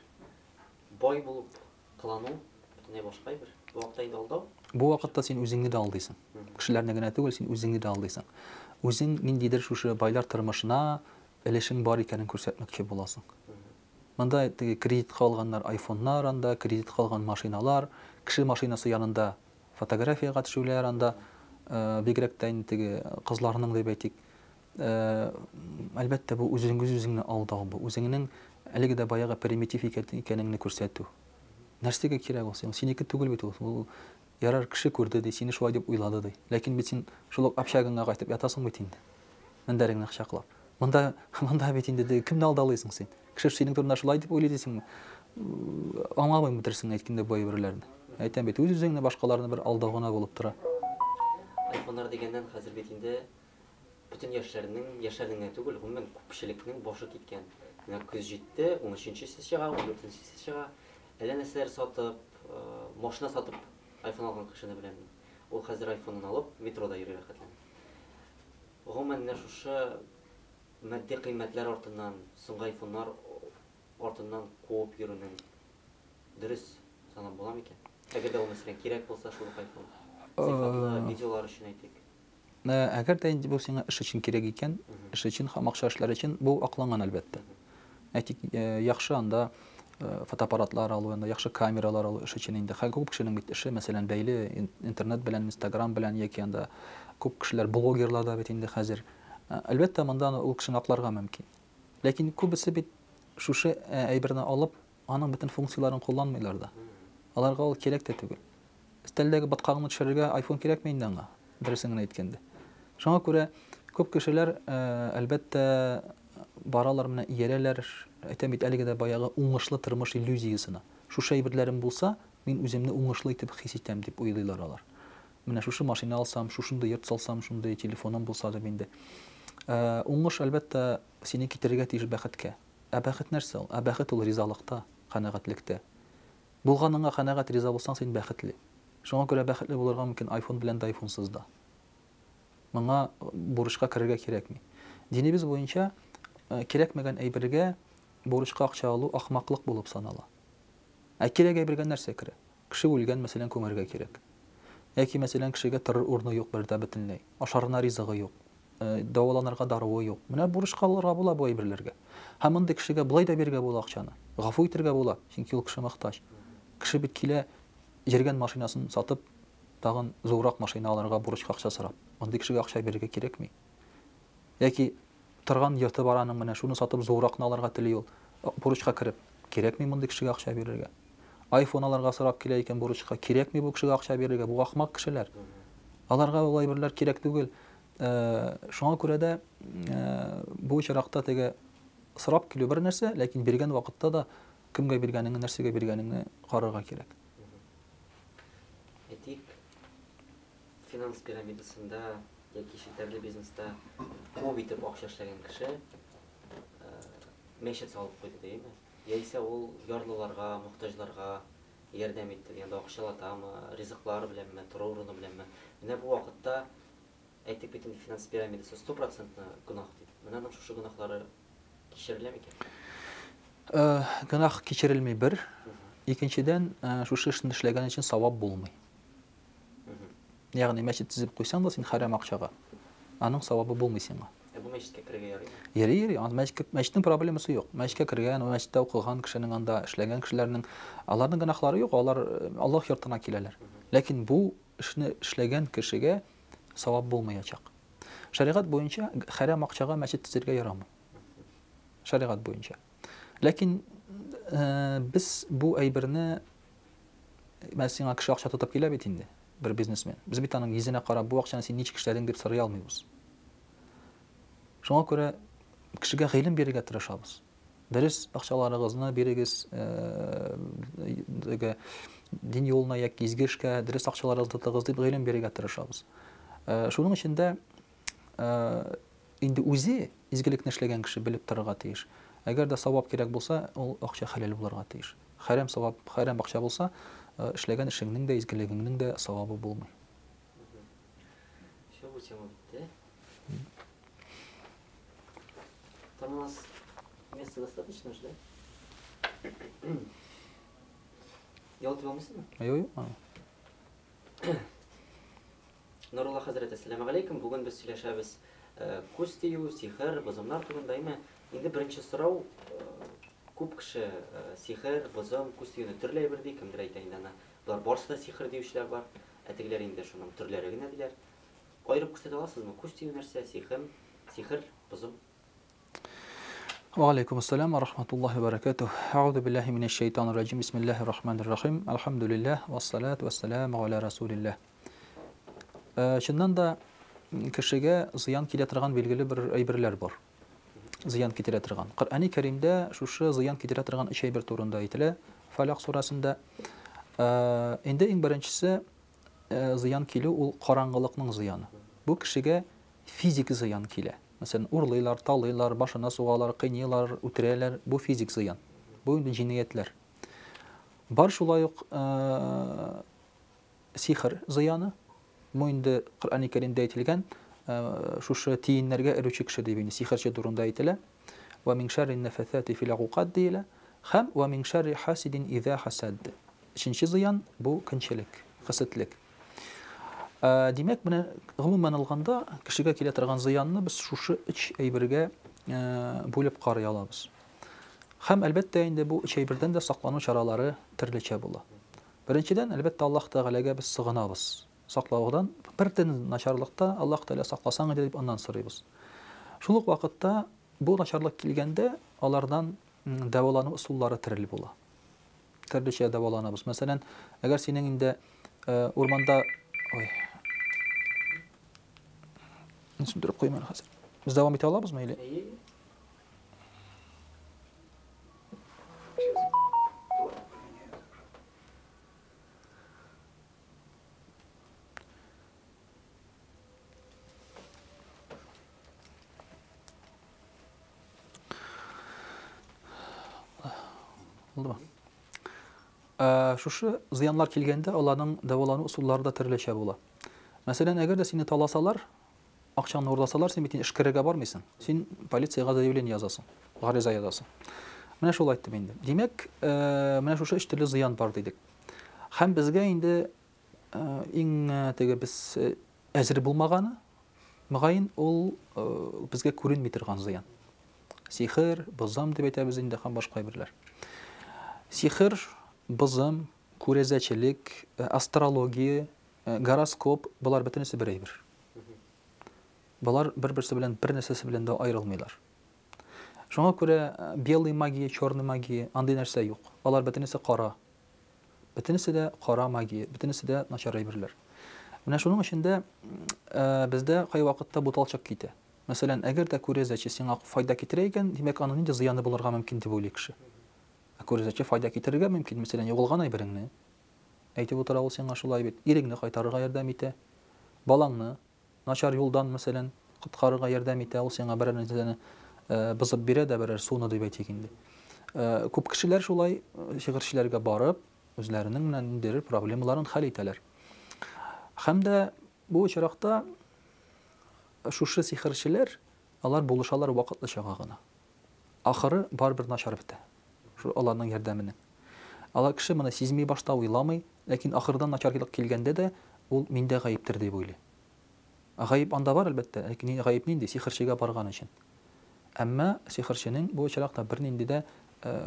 Бай булып кылану бөтенләй башка әйбер. Бу вакытта инде алдау. Бу вакытта син үзеңне дә алдыйсың. Кешеләрне генә түгел, син үзеңне дә алдыйсың. Үзең ниндидер шушы байлар тормышына өлешең бар икәнен күрсәтмәкче буласың. Монда теге кредитка алганнар айфоннар анда, кредитка алган машиналар, кеше машинасы янында фотографиягә төшүләр анда, бигрәк тә инде теге кызларның дип әйтик. Әлбәттә, бу үзең үз-үзеңне алдау бу, үзеңнең әлеге дә баягы примитив икәнеңне күрсәтү. Нәрсәгә кирәк ул сиңа? Синеке түгел бит ул. Ул ярар кеше күрде ди, сине шулай дип уйлады ди. Ләкин бит син шул ук общагаңа кайтып ятасың бит инде. Мендәреңне кочаклап. Монда, монда бит инде теге кемне алдалыйсың син? Кеше синең турында шулай дип уйлый дисеңме? Аңламыйм дөресен әйткәндә бу әйберләрне. Әйтәм бит, үз-үзеңне башкаларны бер алдау гына булып тора. Айфоннар дигәннән, хәзер бит инде бөтен яшьләрнең, яшьләрнең генә түгел, гомумән күпчелекнең башы киткән. Менә көз җитте, унөченчесе чыга, ундүртенчесе чыга. Әллә нәрсәләр сатып, машина сатып айфон алган кешене беләм мин. Ул хәзер айфонын алып, метрода йөри рәхәтләнеп. Гомумән, менә шушы матди кыйммәтләр артыннан, соңгы айфоннар артыннан куып йөрүнең дөрес санап була микән? Әгәр дә ул, мәсәлән, кирәк булса, шул ук айфон. Сыйфатлы видеолар өчен әйтик. Әгәр дә инде бу сиңа эш өчен кирәк икән, эш өчен һәм акча эшләр өчен, бу акланган, әлбәттә. Әйтик, яхшы анда фотоаппаратлар алу, анда яхшы камералар алу эш өчен инде. Хәзер күп кешенең бит эше, мәсәлән, бәйле интернет белән, Инстаграм белән яки анда күп кешеләр блогерлар да бит инде хәзер. Әлбәттә, монда ул кешене акларга мөмкин. Ләкин күбесе бит шушы әйберне алып, аның бөтен функцияләрен кулланмыйлар да. Аларга ул кирәк тә түгел. Өстәлдәге боткагыңны төшерергә айфон кирәкме инде аңа, дөресен генә әйткәндә. Шуңа күрә күп кешеләр, әлбәттә, баралар менә иярәләр, әйтәм бит әлеге дә баягы уңышлы тормыш иллюзиясенә. Шушы әйберләрем булса, мин үземне уңышлы итеп хис итәм дип уйлыйлар алар. Менә шушы машина алсам, шушындый йорт салсам, шундый телефоным булса дип инде. Уңыш, әлбәттә, сине китерергә тиеш бәхеткә. Ә бәхет нәрсә ул? Ә бәхет ул ризалыкта, канәгатьлектә. Булганыңа канәгать, риза булсаң, син бәхетле. Шуңа күрә бәхетле булырга мөмкин айфон белән дә, айфонсыз да. Моңа бурычка керергә кирәкми. Динебез буенча, кирәкмәгән әйбергә бурычка акча алу ахмаклык булып санала. Ә кирәк әйбергә нәрсә керә? Кеше үлгән, мәсәлән, күмәргә кирәк. Яки, мәсәлән, кешегә торыр урыны юк бер дә бөтенләй, ашарына ризыгы юк. Дәваланырга даруы юк. Менә бурычка алырга була бу әйберләргә. Һәм мондый кешегә болай да бирергә була акчаны. Гафу итергә була, чөнки ул кеше мохтаҗ. Кеше бит килә, йөргән машинасын сатып, тагын зуррак машина алырга бурычка акча сорап. Мондый кешегә акча бирергә кирәкми. Яки торган йорты бар аның, менә шуны сатып зурракны алырга тели ул. Бурычка кереп, кирәкми мондый кешегә акча бирергә. Айфон алырга сорап килә икән бурычка, кирәкми бу кешегә акча бирергә, бу ахмак кешеләр. Аларга ул әйберләр кирәк түгел. Шуңа күрә дә бу очракта теге сорап килү бер нәрсә, ләкин биргән вакытта да кемгә биргәнеңне, нәрсәгә биргәнеңне карарга кирәк. Әйтик, финанс пирамидасында яки челтәрле бизнеста күп итеп акча эшләгән кеше мәчет салып куйды, димме? Яисә ул ярлыларга, мохтаҗларга ярдәм итте, дигәндә акчалатамы, ризыклар беләнме, тору урыны беләнме? Менә бу вакытта Әйтик бит инде, финанс пирамидасы стопроцентно гөнаһ дип. Менә аның шушы гөнаһлары кичерелә микән? Гөнаһ кичерелми бер. Икенчедән, шушы эшне эшләгән өчен савап булмый. Ягъни мәчет төзеп куйсаң да син хәрам акчага, аның савабы булмый сиңа. Ә бу мәчеткә керергә ярыймы? Йөри, йөри. Аны мәчеткә, мәчетнең проблемасы юк. Мәчеткә кергән, мәчеттә укыган кешенең анда эшләгән кешеләрнең аларның гөнаһлары юк, алар Аллаһ йортына киләләр. Ләкин бу эшне эшләгән кешегә савап булмаячак. Шәригать буенча хәрам акчага мәчет төзергә ярамый. Шәригать буенча. Ләкин э, без бу әйберне Мәсәлән, сиңа кеше акча тотып килә бит инде, бер бизнесмен. Без бит аның йөзенә карап, бу акчаны син ничек эшләдең дип сорый алмыйбыз. Шуңа күрә кешегә гыйлем бирергә тырышабыз. Дөрес акчаларыгызны бирегез, теге дин юлына яки изге эшкә дөрес акчаларыгызны тотыгыз дип гыйлем бирергә тырышабыз. Шуның өчен дә инде үзе изгелекне эшләгән кеше белеп торырга тиеш. Әгәр дә савап кирәк булса, ул акча хәләл булырга тиеш. Хәрәм савап, хәрәм акча булса, эшләгән эшеңнең дә, изгелегеңнең дә савабы булмый. Все, бу тема бетте. Там у нас места достаточно же, да? Ял итеп алмыйсыңмы? Юк, юк. Нурулла хәзрәт, әссәламә галәйкүм. Бүген без сөйләшәбез күз тию, сихер, бозымнар турында, әйме? Инде беренче сорау, күп кеше сихер, бозым, күз тиюне төрле әйбер ди, кемдер әйтә инде аны. Болар барысы да сихер диючеләр бар, ә тегеләр инде шуның төрләре генә диләр. Аерып күрсәтә аласызмы? Күз тию нәрсә, сихем, сихер, бозым? Ва алейкум ассалам ва рахматуллахи ва баракатух. Аузу биллахи минәш шайтанир раҗим. Бисмиллахир рахманир рахим. Альхамдулиллах вассалату вассаламу аля расулиллах. Э, чыннан да кешегә зыян килә торган билгеле бер әйберләр бар. Зыян китерә торган. Коръәни Кәримдә шушы зыян китерә торган өч әйбер турында әйтелә. Фалак сүрәсендә. Э, инде иң беренчесе э, зыян килү ул караңгылыкның зыяны. Бу кешегә физик зыян килә. Мәсәлән, урлыйлар, талыйлар, башына сугалар, кыйныйлар, үтерәләр. Бу физик зыян. Бу инде җинаятьләр. Бар шулай ук сихер зыяны. Бу инде Коръәни Кәримдә әйтелгән, шушы тиеннәргә өрүче кеше дип инде сихерче турында әйтелә. Ва мин шәрри нәфәсәти фил гукад диелә. Һәм ва мин шәрри хасидин иза хасад. Өченче зыян бу көнчелек, хәсәтлек. Ә, димәк, менә гомумән алганда кешегә килә торган зыянны без шушы өч әйбергә бүлеп карый алабыз. Һәм әлбәттә инде бу өч әйбердән дә саклану чаралары төрлечә була. Беренчедән, әлбәттә, Аллаһ Тәгаләгә без сыгынабыз. Саклаудан бер төн начарлыкта Аллаһ Тәгалә сакласаң иде дип аннан сорыйбыз. Шул ук вакытта бу начарлык килгәндә алардан дәвалану ысуллары төрле була. Төрлечә дәваланабыз. Мәсәлән, әгәр синең инде урманда ой Сүндереп куймын әле хәзер. Без дәвам итә алабызмы или? Булдымы? Ә, шушы зыяннар килгәндә аларның дәвалану ысуллары да төрлечә була. Мәсәлән, әгәр дә сине таласалар, акчаңны урласалар, син бит эшкәрергә бармыйсың. Син полициягә заявление язасың, гариза язасың. Менә шул айттым инде. Димәк, э, менә шушы өч төрле зыян бар дидек. Һәм безгә инде э, иң э, теге без әзер булмаганы, мөгаен, ул безгә күренми торган зыян. Сихер, бозым дип әйтәбез инде һәм башка әйберләр. Сихер, бозым, күрәзәчелек, астрология, гороскоп, болар бөтенесе бер әйбер. Болар бер-берсе белән бер нәрсәсе белән дә аерылмыйлар. Шуңа күрә белый магия, черный магия, андый нәрсә юк. Алар бөтенесе кара. Бөтенесе дә кара магия, бөтенесе дә начар әйберләр. Менә шуның өчен дә бездә кайвакытта буталчык китә. Мәсәлән, әгәр дә күрәзәче сиңа файда китерә икән, димәк, аның нинди зыяны булырга мөмкин дип уйлый кеше. Ә күрәзәче файда китерергә мөмкин, мәсәлән, югалган әйбереңне әйтеп утыра ул сиңа шулай бит, иреңне кайтарырга ярдәм итә, балаңны начар юлдан, мәсәлән, коткарырга ярдәм итә, ул сиңа берәр нәрсәне бозып бирә дә, берәр суны дип әйтик инде. Күп кешеләр шулай сихерчеләргә барып, үзләренең менә ниндидер проблемаларын хәл итәләр. Һәм дә бу очракта шушы сихерчеләр, алар булышалар вакытлычага гына. Ахыры барыбер начар бетә. Шул аларның ярдәменең. Алар кеше моны сизми башта, уйламый, ләкин ахырдан начарлык килгәндә дә ул миндә гаептер дип уйлый. Ә гаеп анда бар, әлбәттә, ләкин гаеп нинди? Сихерчегә барган өчен. Әмма сихерченең бу очракта бернинди дә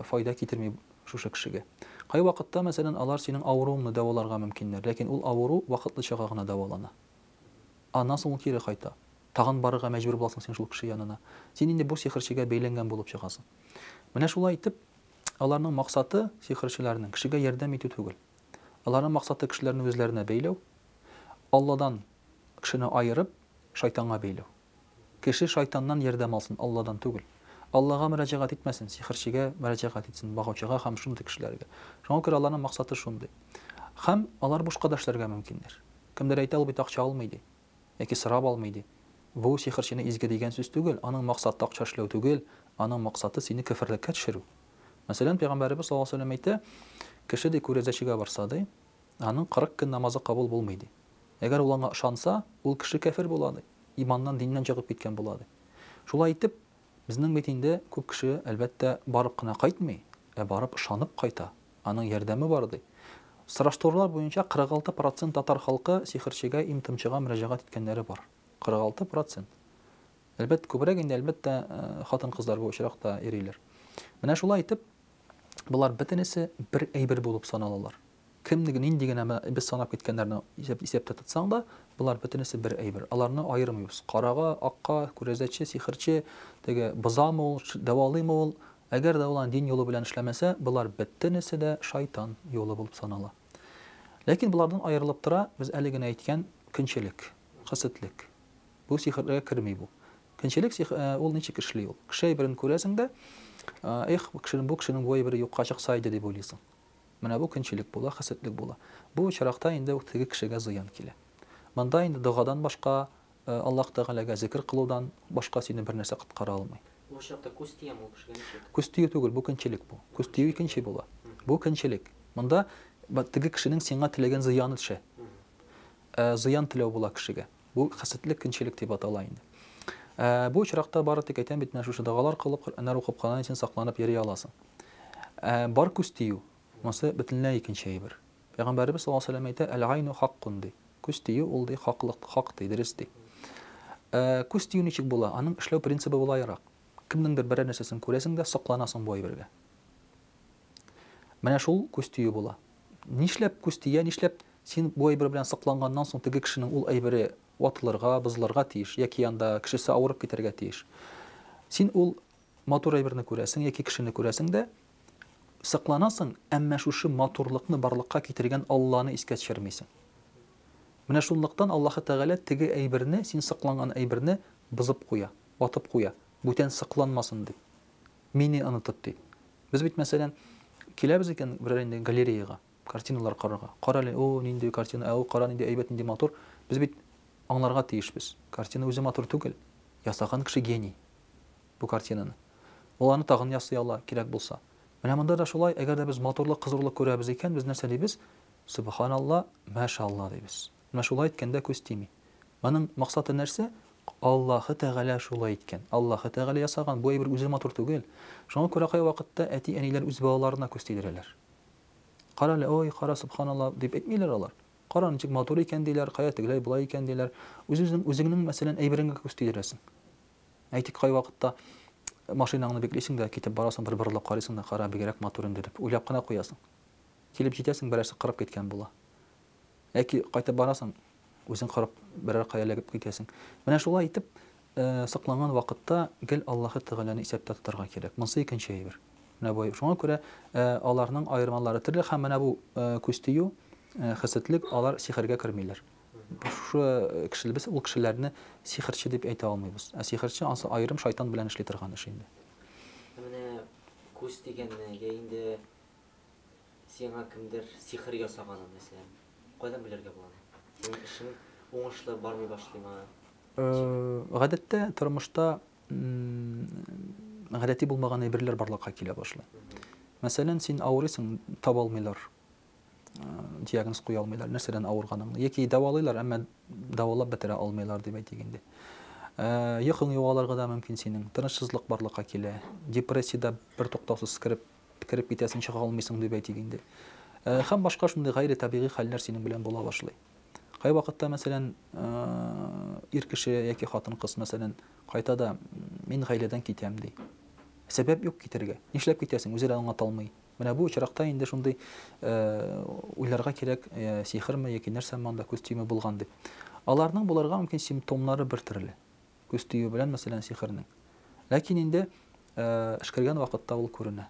файда китерми шушы кешегә. Кайвакытта, мәсәлән, алар синең авыруыңны дәваларга мөмкиннәр, ләкин ул авыру вакытлычага гына дәвалана. Аннан соң ул кире кайта. Тагын барырга мәҗбүр буласың син шул кеше янына. Син инде бу сихерчегә бәйләнгән булып чыгасың. Менә шулай итеп, аларның максаты, сихерчеләрнең, кешегә ярдәм итү түгел. Аларның максаты кешеләрне үзләренә бәйләү, Алладан кешене аерып, шайтанга бәйләү. Кеше шайтаннан ярдәм алсын, Алладан түгел. Аллага мөрәҗәгать итмәсен, сихерчегә мөрәҗәгать итсен, багучыга һәм шундый кешеләргә. Шуңа күрә аларның максаты шундый. Һәм алар бушка да эшләргә мөмкиннәр. Кемдер әйтә, ул бит акча алмый, ди. Яки сорап алмый, ди. Бу сихерчене изге дигән сүз түгел, аның максаты акча эшләү түгел, аның максаты сине көферлеккә төшерү. Мәсәлән, пәйгамбәребез саллаллаһу алейһи ва сәлләм әйтә, кеше ди күрәзәчегә барса ди, аның 40 көн намазы кабул булмый ди. Әгәр ул аңа ышанса, ул кеше кәфер була ди, иманнан, диннән чыгып киткән була ди. Шулай итеп, безнең бит инде күп кеше, әлбәттә, барып кына кайтмый, ә барып ышанып кайта. Аның ярдәме бар ди. Сораштырулар буенча 46 процент татар халкы сихерчегә, им-томчыга мөрәҗәгать иткәннәре бар. 46 процент. Әлбәттә, күбрәк инде, әлбәттә, хатын-кызлар бу очракта йөриләр. Менә шулай итеп, болар бөтенесе бер әйбер булып саналалар. Кемне, нинди генә без санап киткәннәрне исәп, исәптә тотсаң да, болар бөтенесе бер әйбер. Аларны аермыйбыз. Карага, акка, күрәзәче, сихерче, теге бозамы ул, дәвалыймы ул, әгәр дә ул аны дин юлы белән эшләмәсә, болар бөтенесе дә шайтан юлы булып санала. Ләкин болардан аерылып тора без әле генә әйткән көнчелек, хәсетлек. Бу сихерләргә керми бу. Көнчелек сих, ул ничек эшли ул? Кеше әйберен күрәсең дә, эх, бу кешенең, бу кешенең бу әйбере юкка чыкса иде дип уйлыйсың. Менә бу көнчелек була, хәсетлек була. Бу очракта инде теге кешегә зыян килә. Монда инде догадан башка, Аллаһ Тәгаләгә зикер кылудан башка сине бер нәрсә коткара алмый. Бу очракта күз тияме ул кешегә ничек? Күз тию түгел, бу көнчелек бу. Күз тию икенче була. Бу көнчелек. Монда теге кешенең сиңа теләгән зыяны төшә. Зыян теләү була кешегә. Бу хәсетлек, көнчелек дип атала инде. Ә, бу очракта бары тик әйтәм бит, менә шушы догалар кылып, Коръәннәр укып кына син сакланып йөри аласың. Ә, бар күз тию, монысы бөтенләй икенче әйбер. Пәйгамбәребез саллаллаһу алейһи ва сәлләм әйтә, әл-гайну хаккун ди. Күз тию ул ди хаклык, хак ди, дөрес ди. Ә, күз тию ничек була? Аның эшләү принцибы болайрак. Кемнеңдер берәр нәрсәсен күрәсең дә, сокланасың бу әйбергә. Менә шул күз тию була. Нишләп күз тия, нишләп син бу әйбер белән сокланганнан соң теге кешенең ул әйбере ватылырга, бозылырга тиеш яки анда кешесе авырып китәргә тиеш. Син ул матур әйберне күрәсең яки кешене күрәсең дә, сокланасың, әмма шушы матурлыкны барлыкка китергән Алланы искә төшермисең. Менә шунлыктан Аллаһы Тәгалә теге әйберне, син сокланган әйберне бозып куя, ватып куя, бүтән сокланмасын дип. Мине онытып дип. Без бит, мәсәлән, киләбез икән берәр инде галереяга, картиналар карарга. Кара әле, о, нинди картина, ә ул кара нинди әйбәт, нинди матур. Без бит аңларга тиешбез. Картина үзе матур түгел. Ясаган кеше гений бу картинаны. Ул аны тагын ясый ала, кирәк булса. Менә монда да шулай, әгәр дә без матурлык, кызурлык күрәбез икән, без нәрсә дибез? Сөбханалла, мәшалла дибез. Менә шулай иткәндә күз тими. Моның максаты нәрсә? Аллаһы Тәгалә шулай иткән. Аллаһы Тәгалә ясаган. Бу әйбер үзе матур түгел. Шуңа күрә кайвакытта әти-әниләр үз балаларына күз тидерәләр. Кара әле, ой, кара, сөбханалла, дип әйтмиләр алар. Кара, ничек матур икән, диләр, кая тегеләй, болай икән, диләр. Үз-үзең, үзеңнең, мәсәлән, әйбереңгә күз тидерәсең. Әйтик, кайвакытта машинаңны биклисең дә, китеп барасың, бер борылып карыйсың да, кара, бигрәк матур инде, дип уйлап кына куясың. Килеп җитәсең, берәрсе кырып киткән була. Яки кайтып барасың, үзең корып, берәр кая эләгеп китәсең. Менә шулай итеп, сокланган вакытта гел Аллаһы Тәгаләне исәптә тотарга кирәк. Монсы икенче әйбер. Менә бу. Шуңа күрә аларның аермалары төрле һәм менә бу күз тию, хәсетлек, алар сихергә кермиләр. Шушы кешеләр, без ул кешеләрне сихерче дип әйтә алмыйбыз. Ә сихерче ансы аерым шайтан белән эшли торган эш инде. Менә күз тигәнне, я инде Сиңа кемдер сихер ясаганын, мәсәлән, кайдан белергә була аны? Синең эшең уңышлы бармый башлыймы? Гадәттә, тормышта гадәти булмаган әйберләр барлыкка килә башлый. Мәсәлән, син авырыйсың, таба алмыйлар, диагноз куя алмыйлар, нәрсәдән авырганыңны. Яки дәвалыйлар, әмма дәвалап бетерә алмыйлар, дип әйтик инде. Йокың югалырга да мөмкин синең, тынычсызлык барлыкка килә, депрессиядә бертуктаусыз кереп Кереп китәсең, чыга алмыйсың дип әйтик инде. Һәм башка шундый гайре табигый хәлләр синең белән була башлый. Кайвакытта, мәсәлән, ир кеше яки хатын-кыз, мәсәлән, кайта да, мин гаиләдән китәм ди. Сәбәп юк китәргә. Нишләп китәсең, үзе дә аңлата алмый. Менә бу очракта инде шундый уйларга кирәк, сихерме яки нәрсәме анда күз тиюме булган дип. Аларның булырга мөмкин симптомнары бер төрле. Күз тию белән, мәсәлән, сихернең. Ләкин инде өшкергән вакытта ул күренә.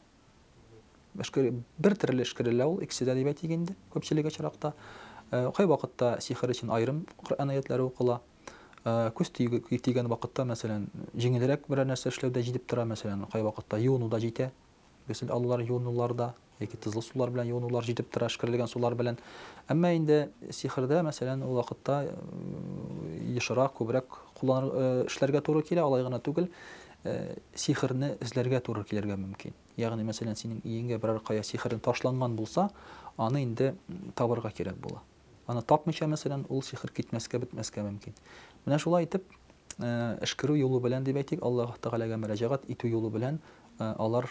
Өшкер, бер төрле өшкерелә ул, икесе дә дип әйтик инде, күпчелек очракта. Кай вакытта сихер өчен аерым Коръән аятлары укыла. Күз тигән вакытта, мәсәлән, җиңелрәк берәр нәрсә эшләү дә җитеп тора, мәсәлән, кай вакытта юыну да җитә. Гөсел алулар, юынулар да, яки тозлы сулар белән юынулар җитеп тора, өшкерелгән сулар белән. Әмма инде сихердә, мәсәлән, ул вакытта ешрак, күбрәк кулланыр, эшләргә туры килә, алай гына түгел, сихерне эзләргә туры килергә мөмкин. Ягъни, мәсәлән, синең өеңгә берәр кая сихерен ташланган булса, аны инде табырга кирәк була. Аны тапмыйча, мәсәлән, ул сихер китмәскә, бетмәскә мөмкин. Менә шулай итеп, өшкерү юлы белән дип әйтик, Аллаһ Тәгаләгә мөрәҗәгать итү юлы белән алар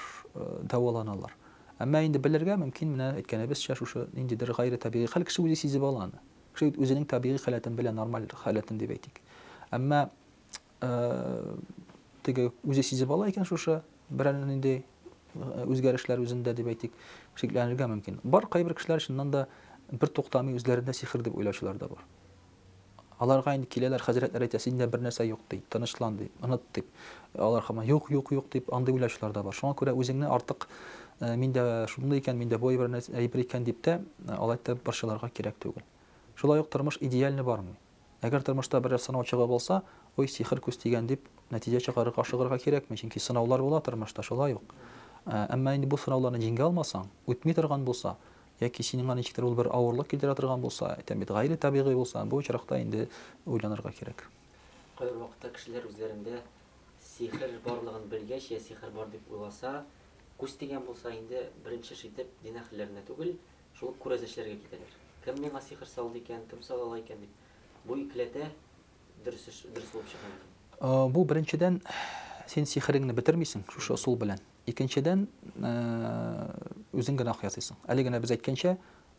дәваланалар. Әмма инде белергә мөмкин, менә әйткәнебезчә, шушы ниндидер гайре табигый хәл, кеше үзе сизеп ала аны. Кеше бит үзенең табигый халәтен белә, нормаль халәтен дип әйтик. Әмма теге үзе сизеп ала икән шушы берәр нинди үзгәрешләр үзендә дип әйтик, шикләнергә мөмкин. Бар кайбер кешеләр чыннан да бер туктамый үзләрендә сихер дип уйлаучылар да бар. Аларга инде киләләр, хәзрәтләр әйтә, синдә бер нәрсә юк ди, тынычлан ди, оныт дип. Алар һаман юк, юк, юк дип андый уйлаучылар да бар. Шуңа күрә үзеңне артык миндә шундый икән, миндә бу әйбер әйбер икән дип тә алай итеп борчылырга кирәк түгел. Шулай ук тормыш идеальный бармый. Әгәр тормышта берәр сынау чыгып алса, ой, сихер күз тигән дип нәтиҗә чыгарырга ашыгырга кирәкми, чөнки сынаулар була тормышта, шулай ук. Әмма инде бу сынауларны җиңә алмасаң, үтми торган булса, яки синеңа ничектер ул бер авырлык китерә торган булса, әйтәм бит, гайре табигый булса, бу очракта инде уйланырга кирәк. Кайбер вакытта кешеләр үзләрендә сихер барлыгын белгәч, я сихер бар дип уйласа, күз тигән булса, инде беренче эш итеп дин әһелләренә түгел, Шул ук күрәзәчеләргә китәләр. Кем миңа сихер салды икән, кем сала ала икән дип. Бу икеләтә дөрес эш, дөрес булып чыга микән? Бу беренчедән, син сихереңне бетермисең шушы ысул белән. Икенчедән, үзең гөнаһ ясыйсың. Әле генә без әйткәнчә,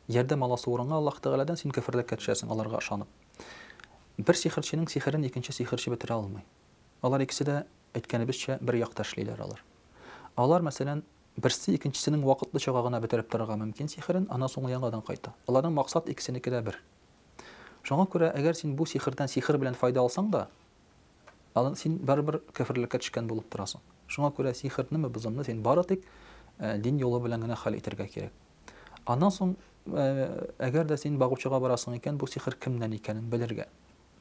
ярдәм аласы урынга Аллаһ Тәгаләдән син көферлеккә төшәсең аларга ышанып. Бер сихерченең сихерен икенче сихерче бетерә алмый. Алар икесе дә, әйткәнебезчә, бер якта эшлиләр алар. Алар, мәсәлән, Берсе икенчесенең вакытлычага гына бетереп торырга мөмкин сихерен, аннан соң ул яңадан кайта. Аларның максат икесенеке дә бер. Шуңа күрә, әгәр син бу сихердән сихер белән файда алсаң да, аны син барыбер көферлеккә төшкән булып торасың. Шуңа күрә сихернеме, бозымны син бары тик дин юлы белән генә хәл итәргә кирәк. Аннан соң, әгәр дә син багучыга барасың икән, бу сихер кемнән икәнен белергә.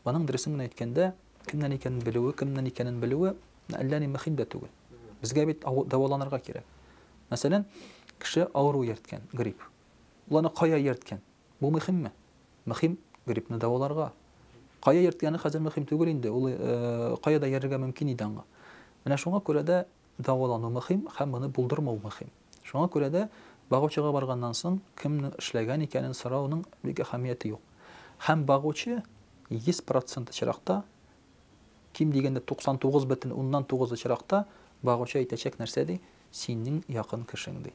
Моның дөресен генә әйткәндә, кемнән икәнен белүе, кемнән икәнен белүе әллә ни мөһим дә түгел. Безгә бит дәваланырга кирәк. Мәсәлән, кеше авыру йөрткән, грипп. Ул аны кая йөрткән? Бу мөһимме? Мөһим гриппны дәваларга. Кая йөрткәне хәзер мөһим түгел инде, ул э, кая да йөрергә мөмкин иде аңа. Менә шуңа күрә дә Дәвалану мөһим һәм моны булдырмау мөһим. Шуңа күрә дә багучыга барганнан соң кемнең эшләгән икәнен сорауның бик әһәмияте юк. Һәм багучы 100 процент очракта, ким дигәндә 99,9 очракта багучы әйтәчәк нәрсә ди, синең якын кешең ди.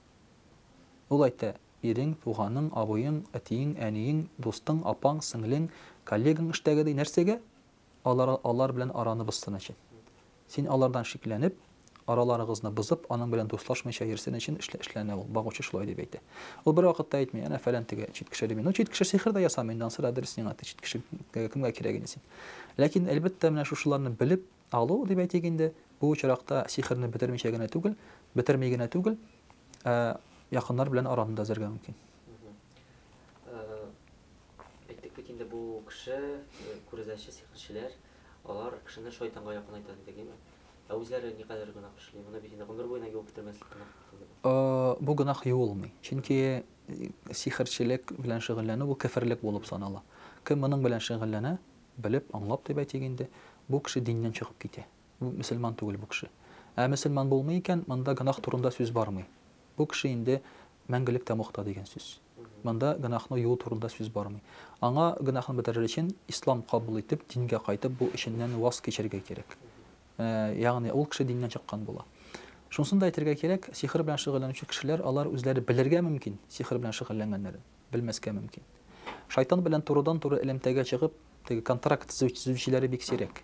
Ул әйтә, ирең, туганың, абыең, әтиең, әниең, дустың, апаң, сеңлең, коллегаң эштәге ди. Нәрсәгә? Алар алар белән араны бозсын өчен. Син алардан шикләнеп, араларыгызны бозып, аның белән дуслашмыйча йөрсен өчен эшлә эшләнә ул. Багучы шулай дип әйтә. Ул бервакытта әйтми, әнә фәлән теге чит кеше дип. Ну, чит кеше сихер дә ясамый инде, ансы да дөрес сиңа, чит кеше кемгә кирәк инде син. Ләкин, әлбәттә, менә шушыларны белеп алу, дип әйтик инде, бу очракта сихерне бетермичә генә түгел, бетерми генә түгел, ә якыннар белән араны да өзәргә мөмкин. Әйттек бит инде, бу кеше, күрәзәче, сихерчеләр, алар кешене шайтанга якынайта дидек, әйме? Ә үзләре никадәр гөнаһ эшли? Моны бит инде гомер буена юып бетермәслек гөнаһ бит инде бу. Бу гөнаһ юылмый. Чөнки сихерчелек белән шөгыльләнү бу кеферлек булып санала. Кем моның белән шөгыльләнә, белеп, аңлап дип әйтик инде, бу кеше диннән чыгып китә. Бу мөселман түгел бу кеше. Ә мөселман булмый икән, монда гөнаһ турында сүз бармый. Бу кеше инде мәңгелек тәмугта дигән сүз. Монда гөнаһны юу турында сүз бармый. Аңа гөнаһын бетерер өчен ислам кабул итеп, дингә кайтып, бу эшеннән ваз кичәргә кирәк. Ягъни ул кеше диннән чыккан була. Шунысын да әйтергә кирәк, сихер белән шөгыльләнүче кешеләр, алар үзләре белергә мөмкин, сихер белән шөгыльләнгәннәрен, белмәскә мөмкин. Шайтан белән турыдан-туры элемтәгә чыгып, теге контракт төзүчеләре бик сирәк.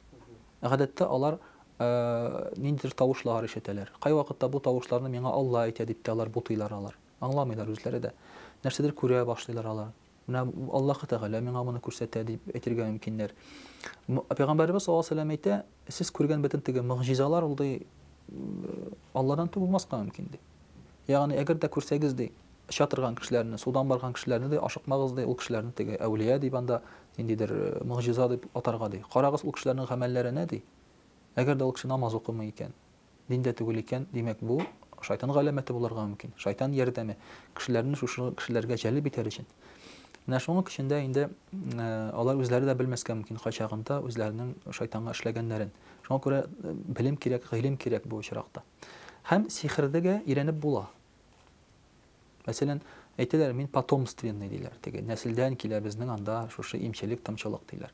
Гадәттә алар ниндидер тавышлар ишетәләр. Кайвакытта бу тавышларны миңа Алла әйтә дип тә алар бутыйлар алар. Аңламыйлар үзләре дә. Нәрсәдер күрә башлыйлар алар. Менә Аллаһы Тәгалә миңа моны күрсәтә дип әйтергә мөмкиннәр. Пәйгамбәребез саллаллаһу алейһи ва сәлләм әйтә, сез күргән бөтен теге могҗизалар ул ди Алладан түгел булмаска мөмкин ди. Ягъни әгәр дә күрсәгез ди, оча торган кешеләрне, судан барган кешеләрне ди, ашыкмагыз ди, ул кешеләрне теге әүлия дип анда ниндидер э, могҗиза дип атарга ди. Карагыз ул кешеләрнең гамәлләренә ди. Әгәр дә ул кеше намаз укымый икән, Диндә түгел икән, димәк, бу шайтан галәмәте булырга мөмкин. Шайтан ярдәме, кешеләрне шушы кешеләргә җәлеп итәр өчен. Менә шуның көчендә инде алар үзләре дә белмәскә мөмкин кайчагында үзләренең шайтанга эшләгәннәрен. Шуңа күрә белем кирәк, гыйлем кирәк бу очракта. Һәм сихердегә өйрәнеп була. Мәсәлән, әйтәләр, мин потомственный диләр. Теге нәселдән килә безнең анда шушы имчелек, тымчылык диләр.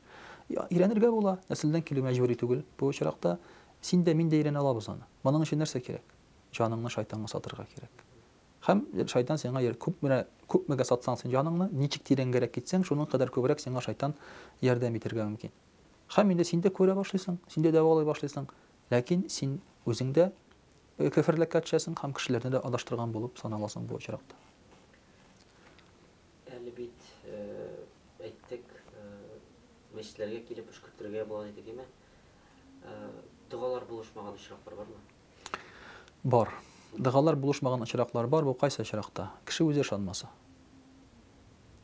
Өйрәнергә була, нәселдән килү мәҗбүри түгел бу очракта. Син дә, мин дә өйрәнә алабыз аны. Моның өчен нәрсә кирәк? Җаныңны шайтанга сатырга кирәк. Һәм шайтан сиңа күпме, күпмегә сатсаң син җаныңны, ничек тирәнгәрәк китсәң, шуның кадәр күбрәк сиңа шайтан ярдәм итәргә мөмкин. Һәм инде син дә күрә башлыйсың, син дә дәвалый башлыйсың. Ләкин син үзең дә көферлеккә төшәсең һәм кешеләрне дә адаштырган булып саналасың бу очракта. Әле бит әйттек, мәчетләргә килеп өшкертергә була дидек, әйме? Догалар булышмаган очраклар бармы? Бар. Догалар булышмаган очраклар бар. Бу кайсы очракта? Кеше үзе ышанмаса.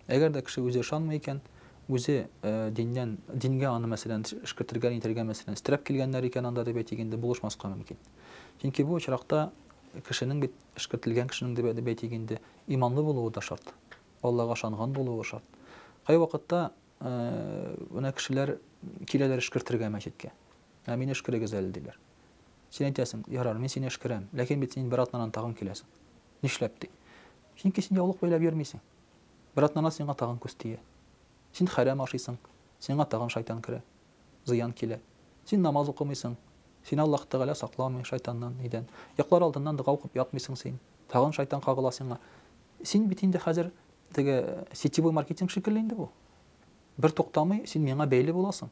Әгәр дә кеше үзе ышанмый икән, үзе диннән, дингә аны, мәсәлән, өшкертергә, нитәргә, мәсәлән, өстерәп килгәннәр икән анда дип әйтик инде, булышмаска мөмкин. Чөнки бу очракта кешенең бит, өшкертелгән кешенең дип, дип әйтик инде, иманлы булуы да шарт. Аллага ышанган булуы шарт. Кайвакытта менә кешеләр киләләр өшкертергә мәчеткә. Ә мине өшкерегез әле, диләр. Син әйтәсең, ярар, мин сине өшкерәм, ләкин бит син бер атнадан тагын киләсең. Нишләп ди? Чөнки син яулык бәйләп йөрмисең. Бер атнадан сиңа тагын күз тия. Син хәрәм ашыйсың, сиңа тагын шайтан керә, зыян килә. Син намаз укымыйсың, сине Аллаһ Тәгалә сакламый шайтаннан, нидән. Йоклар алдыннан дога укып ятмыйсың син, тагын шайтан кагыла сиңа. Син бит инде хәзер теге сетевой маркетинг шикелле инде бу. Бер туктамый, син миңа бәйле буласың.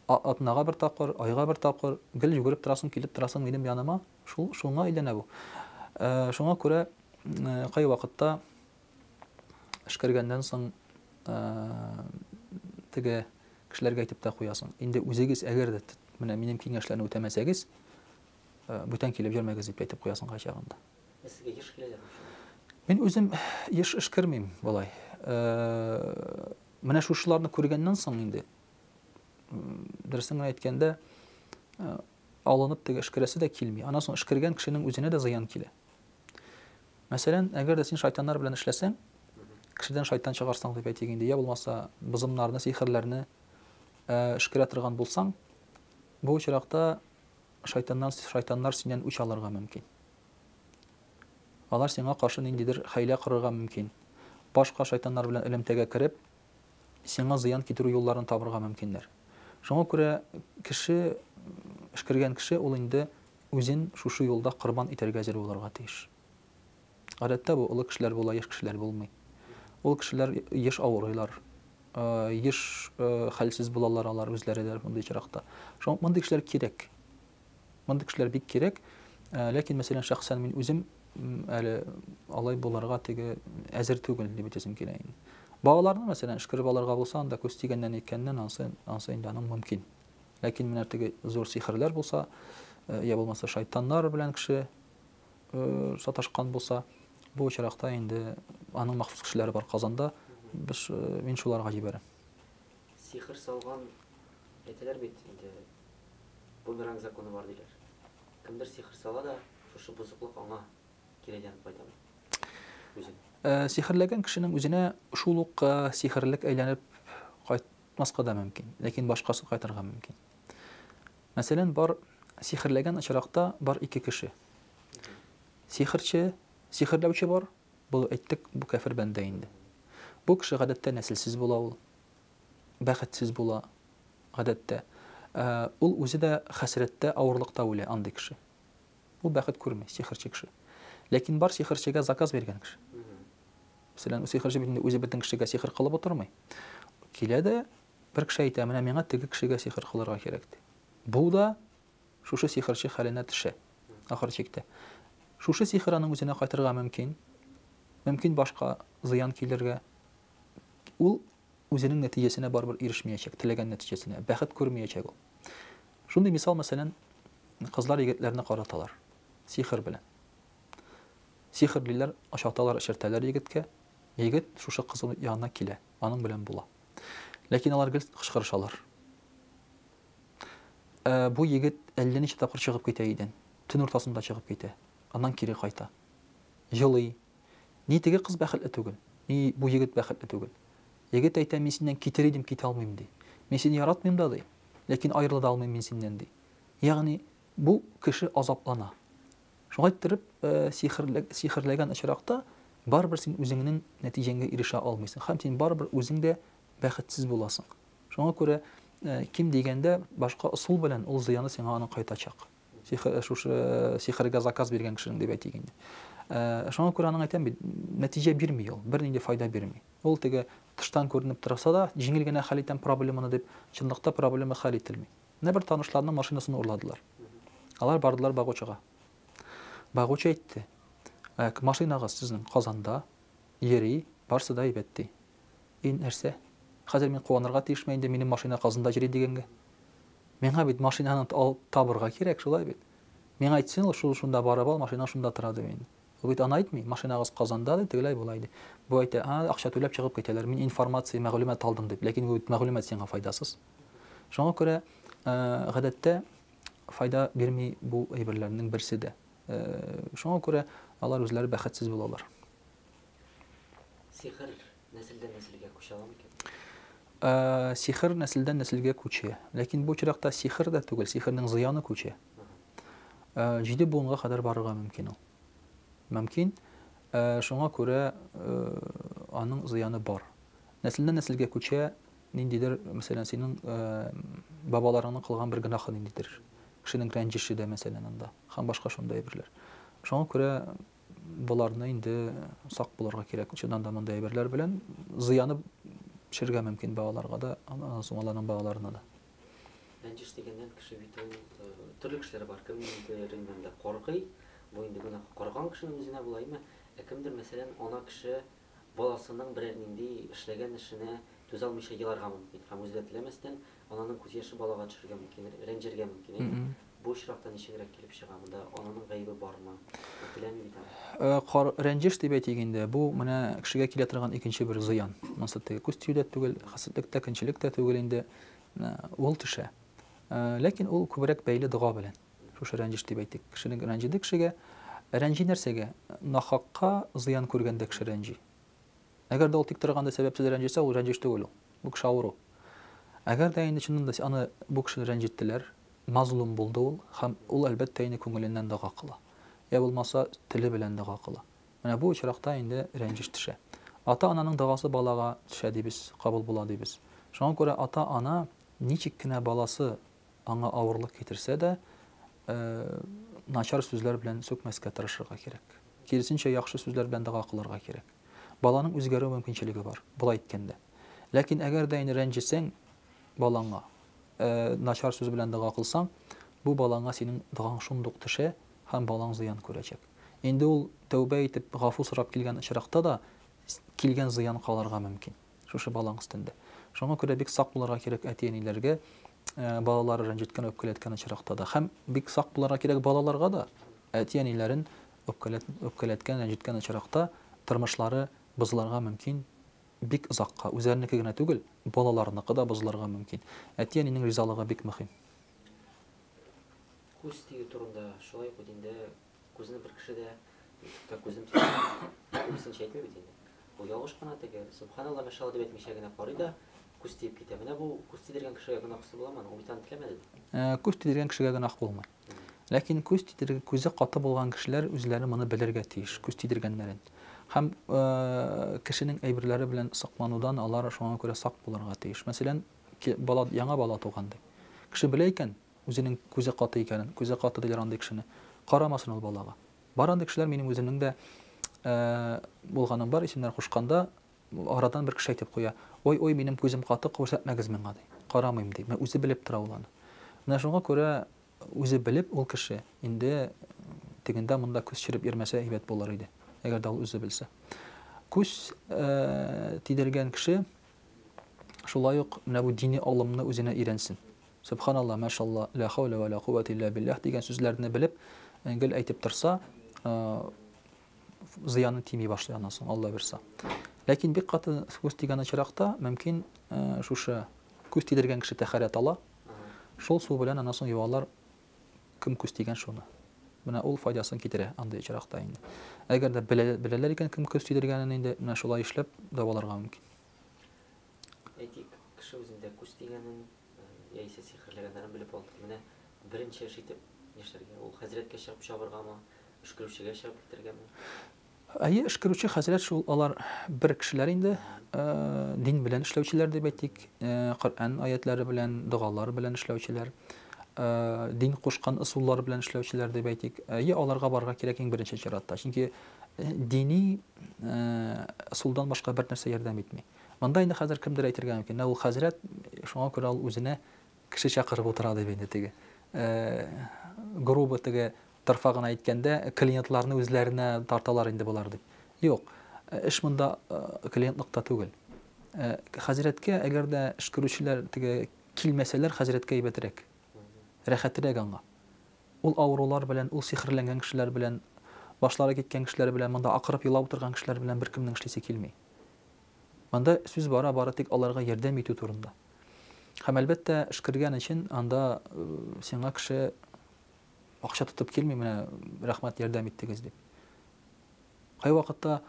Атнага бер тапкыр, айга бер тапкыр гел йөгереп торасың, килеп торасың минем яныма. Шул шуңа әйләнә бу. Шуңа күрә кайвакытта өшкергәннән соң теге кешеләргә әйтеп тә куясың. Инде үзегез әгәр дә менә минем киңәшләрне үтәмәсәгез, бүтән килеп йөрмәгез дип әйтеп куясың кайчагында. Ә сезгә еш киләләрме? Мин үзем еш өшкермим болай. Менә шушыларны күргәннән соң инде дөресен генә әйткәндә, алынып теге өшкерәсе дә килми. Аннан соң өшкергән кешенең үзенә дә зыян килә. Мәсәлән, әгәр дә син шайтаннар белән эшләсәң, кешедән шайтан чыгарсаң дип әйтик инде, я булмаса бозымнарны, сихерләрне өшкерә торган булсаң, бу очракта шайтаннан шайтаннар синнән үч алырга мөмкин. Алар сиңа каршы ниндидер хәйлә корырга мөмкин. Башка шайтаннар белән элемтәгә кереп, сиңа зыян китерү юлларын табырга мөмкиннәр. Шуңа күрә кеше, өшкергән кеше ул инде үзен шушы юлда корбан итәргә әзер булырга тиеш. Гадәттә бу олы кешеләр була, яшь кешеләр булмый. Ул кешеләр еш авырыйлар, еш хәлсез булалар алар үзләре дә мондый очракта. Шуңа мондый кешеләр кирәк. Мондый кешеләр бик кирәк. Ләкин, мәсәлән, шәхсән мин үзем әле алай булырга теге әзер түгел дип әйтәсем килә инде. Балаларны, мәсәлән, өшкереп алырга булса, анда күз тигәннән әйткәннән ансы, ансы инде аның мөмкин. Ләкин менә теге зур сихерләр булса, я булмаса шайтаннар белән кеше саташкан булса, бу очракта инде аның махсус кешеләре бар Казанда, без мин шуларга җибәрәм. Сихер салган әйтәләр бит инде, бумеранг законы бар диләр. Кемдер сихер сала да, шушы бозыклык аңа кире әйләнеп кайтамы? Үзен. Сихерләгән кешенең үзенә шул ук сихерлек әйләнеп кайтмаска да мөмкин, ләкин башкасы кайтырга мөмкин. Мәсәлән, бар сихерләгән очракта бар ике кеше. Сихерче, сихерләүче бар, бу әйттек, бу кәфер бәндә инде. Бу кеше гадәттә нәселсез була ул, бәхетсез була, гадәттә. Ул үзе дә хәсрәттә, авырлыкта үлә андый кеше. Ул бәхет күрми, сихерче кеше. Ләкин бар сихерчегә заказ биргән кеше. Мәсәлән, сихерче бит инде үзе бөтен кешегә сихер кылып утырмый. Килә дә бер кеше әйтә, менә миңа теге кешегә сихер кылырга кирәк ди. Бу да шушы сихерче хәленә төшә ахыр чиктә. Шушы сихер аның үзенә кайтырга мөмкин. Мөмкин башка зыян килергә. Ул үзенең нәтиҗәсенә барыбер ирешмиячәк, теләгән нәтиҗәсенә, бәхет күрмиячәк ул. Шундый мисал, мәсәлән, кызлар егетләрне караталар, сихер белән. Сихерлиләр, ашаталар, эчертәләр егеткә, егет шушы кыз янына килә, аның белән була. Ләкин алар гел кычкырышалар. Ә, бу егет әллә ничә тапкыр чыгып китә өйдән, төн уртасында чыгып китә, аннан кире кайта. Елый. Ни теге кыз бәхетле түгел, ни бу егет бәхетле түгел. Егет әйтә, мин синнән китер идем, китә алмыйм, ди. Мин сине яратмыйм да, ди, ләкин аерыла да алмыйм мин синнән, ди. Ягъни бу кеше азаплана. Шулай иттереп, сихерләгән очракта барыбер син үзеңнең нәтиҗәңгә ирешә алмыйсың һәм син барыбер үзең дә бәхетсез буласың. Шуңа күрә, ким дигәндә, башка ысул белән ул зыяны сиңа аның кайтачак. Сихер, шушы сихергә заказ биргән кешенең дип әйтик инде. Шуңа күрә аның әйтәм бит, нәтиҗә бирми ул, бернинди файда бирми. Ул теге тыштан күренеп торса да, җиңел генә хәл итәм проблеманы дип, чынлыкта проблема хәл ителми. Менә бер танышларның машинасын урладылар. Алар бардылар багучыга. Багучы әйтте, машинагыз сезнең Казанда йөри, барсы да әйбәт ди. И нәрсә? Хәзер мин куанырга тиешме инде минем машина Казанда йөри дигәнгә? Миңа бит машинаны алып табырга кирәк, шулай бит? Миңа әйтсен ул, шул шунда барып ал, машина шунда тора дип инде. Ул бит аны әйтми, машинагыз Казанда ди, тегеләй болай ди. Бу әйтә, а, акча түләп чыгып китәләр, мин информация, мәгълүмат алдым дип. Ләкин бу бит мәгълүмат сиңа файдасыз. Шуңа күрә, гадәттә, файда бирми бу әйберләрнең берсе дә. Шуңа күрә алар үзләре бәхетсез булалар. Сихер нәселдән нәселгә күчә ала микән? Сихер нәселдән нәселгә күчә. Ләкин бу очракта сихер дә түгел, сихернең зыяны күчә. Җиде буынга кадәр барырга мөмкин ул. Мөмкин. Шуңа күрә аның зыяны бар. Нәселдән нәселгә күчә, ниндидер, мәсәлән, синең бабаларыңның кылган бер гөнаһы ниндидер. Кешенең рәнҗеше дә, мәсәлән, анда һәм башка шундый әйберләр. Шуңа күрә боларны инде сак булырга кирәк. Чыннан да мондый әйберләр белән зыяны төшергә мөмкин балаларга да, аннан соң аларның балаларына да. Рәнҗеш дигәннән кеше бит ул төрле кешеләр бар. Кемдер инде каргый, бу инде гөнаһ карган кешенең үзенә була, әйме? Ә кемдер, мәсәлән, ана кеше баласының берәр нинди эшләгән эшенә түзә алмыйча еларга мөмкин һәм үзе дә теләмәстән ананың күз яше балага төшергә мөмкин, рәнҗергә мөмкин, әйме? Бу очракта ничегрәк килеп чыга? Монда ананың гаебе бармы? Ул теләми бит аны. Кар, рәнҗеш дип әйтик инде, бу менә кешегә килә торган икенче бер зыян. Монысы теге күз тию дә түгел, хәсәтлек тә, көнчелек тә түгел инде. Ул төшә. Ләкин ул күбрәк бәйле дога белән. Шушы рәнҗеш дип әйтик. Кешенең рәнҗеде кешегә. Рәнҗи нәрсәгә? Нахакка зыян күргәндә кеше рәнҗи. Әгәр дә ул тик торганда сәбәпсез рәнҗесә, ул рәнҗеш түгел ул. Бу кеше авыру. Әгәр дә инде чыннан да аны бу кешене рәнҗеттеләр, мазлум булды ул һәм ул әлбәттә инде күңеленнән дога кыла. Я булмаса теле белән дога кыла. Менә бу очракта инде рәнҗеш төшә. Ата-ананың догасы балага төшә дибез, кабул була дибез. Шуңа күрә ата-ана ничек кенә баласы аңа авырлык китерсә дә, начар сүзләр белән сүкмәскә тырышырга кирәк. Киресенчә, яхшы сүзләр белән дога кылырга кирәк. Баланың үзгәрү мөмкинчелеге бар, болай әйткәндә. Ләкин әгәр дә инде рәнҗесәң балаңа, начар сүз белән дога кылсаң, бу балаңа синең догаң шундук төшә һәм балаң зыян күрәчәк. Инде ул тәүбә итеп, гафу сорап килгән очракта да килгән зыян калырга мөмкин. Шушы балаң өстендә. Шуңа күрә бик сак булырга кирәк әти-әниләргә, балалары рәнҗеткән, үпкәләткән очракта да. Һәм бик сак булырга кирәк балаларга да, әти-әниләрен үпкәләткән, рәнҗеткән очракта тормышлары бозылырга мөмкин бик озакка. Үзләренеке генә түгел, балаларыныкы да бозылырга мөмкин. Әти-әнинең ризалыгы бик мөһим. Күз тию турында шулай ук бит инде күзне бер кеше дә тукта күзем тиде күбесенчә әйтми бит инде. Ул ялгыш кына теге сөбханалла мәшалла дип әйтмичә генә карый да күз тиеп китә. Менә бу күз тидергән кешегә гөнаһысы буламы аның? Ул бит аны теләмәде бит. Күз тидергән кешегә гөнаһ булмый. Ләкин күз тидер, күзе каты булган кешеләр үзләре моны белергә тиеш, күз тидергәннәрен. Һәм кешенең әйберләре белән сакланудан алар шуңа күрә сак булырга тиеш. Мәсәлән, бала, яңа бала туган ди. Кеше белә икән, үзенең күзе каты икәнен, күзе каты диләр андый кешене. Карамасын ул балага. Бар андый кешеләр, минем үземнең дә булганым бар, исемнәр кушканда, арадан бер кеше әйтеп куя, ой, ой, минем күзем каты, күрсәтмәгез миңа, ди. Карамыйм, ди. Менә үзе белеп тора ул аны. Менә шуңа күрә үзе белеп ул кеше инде тегендә монда күз чиреп йөрмәсә әйбәт булыр иде, әгәр дә ул үзе белсә. Күз тидергән кеше шулай ук менә бу дини алымны үзенә өйрәнсен. Сөбханалла, мәшалла, лә хәүлә вә лә кувәтә илля билләһ дигән сүзләрне белеп, гел әйтеп торса, зыяны тими башлый аннан соң, Алла бирса. Ләкин бик каты күз тигән очракта мөмкин шушы күз тидергән кеше тәһарәт ала. Шул су белән аннан соң юалар, кем күз тигән шуны. Менә ул файдасын китерә андый очракта инде. Әгәр дә беләләр икән кем күз тидергәнен инде, менә шулай эшләп дәваларга мөмкин. Әйтик, кеше үзендә күз тигәнен яисә сихерләгәннәрен белеп алды. Менә беренче эш итеп нишләргә? Ул хәзрәткә чыгып чабыргамы, өшкерүчегә чыгып китәргәме? Әйе, өшкерүче хәзрәт шул алар бер кешеләр инде, дин белән эшләүчеләр дип әйтик, Коръән аятлары белән, догалар белән эшләүчеләр, дин кушкан ысуллар белән эшләүчеләр дип әйтик. Әйе, аларга барырга кирәк иң беренче чиратта. Чөнки дини ысулдан башка бер нәрсә ярдәм итми. Монда инде хәзер кемдер әйтергә мөмкин, менә ул хәзрәт, шуңа күрә ул үзенә кеше чакырып утыра дип инде теге. Грубо теге торфа гына әйткәндә, клиентларны үзләренә тарталар инде болар дип. Юк, эш монда клиентлыкта түгел. Хәзрәткә, әгәр дә өшкерүчеләр теге килмәсәләр, хәзрәткә әйбәтрәк. Рәхәтрәк аңа. Ул авырулар белән, ул сихерләнгән кешеләр белән, башлары киткән кешеләр белән, монда акырып елап утырган кешеләр белән беркемнең эшлисе килми. Монда сүз бара бары тик аларга ярдәм итү турында. Һәм, әлбәттә, өшкергән өчен анда сиңа кеше акча тотып килми, менә рәхмәт, ярдәм иттегез дип. Кайвакытта,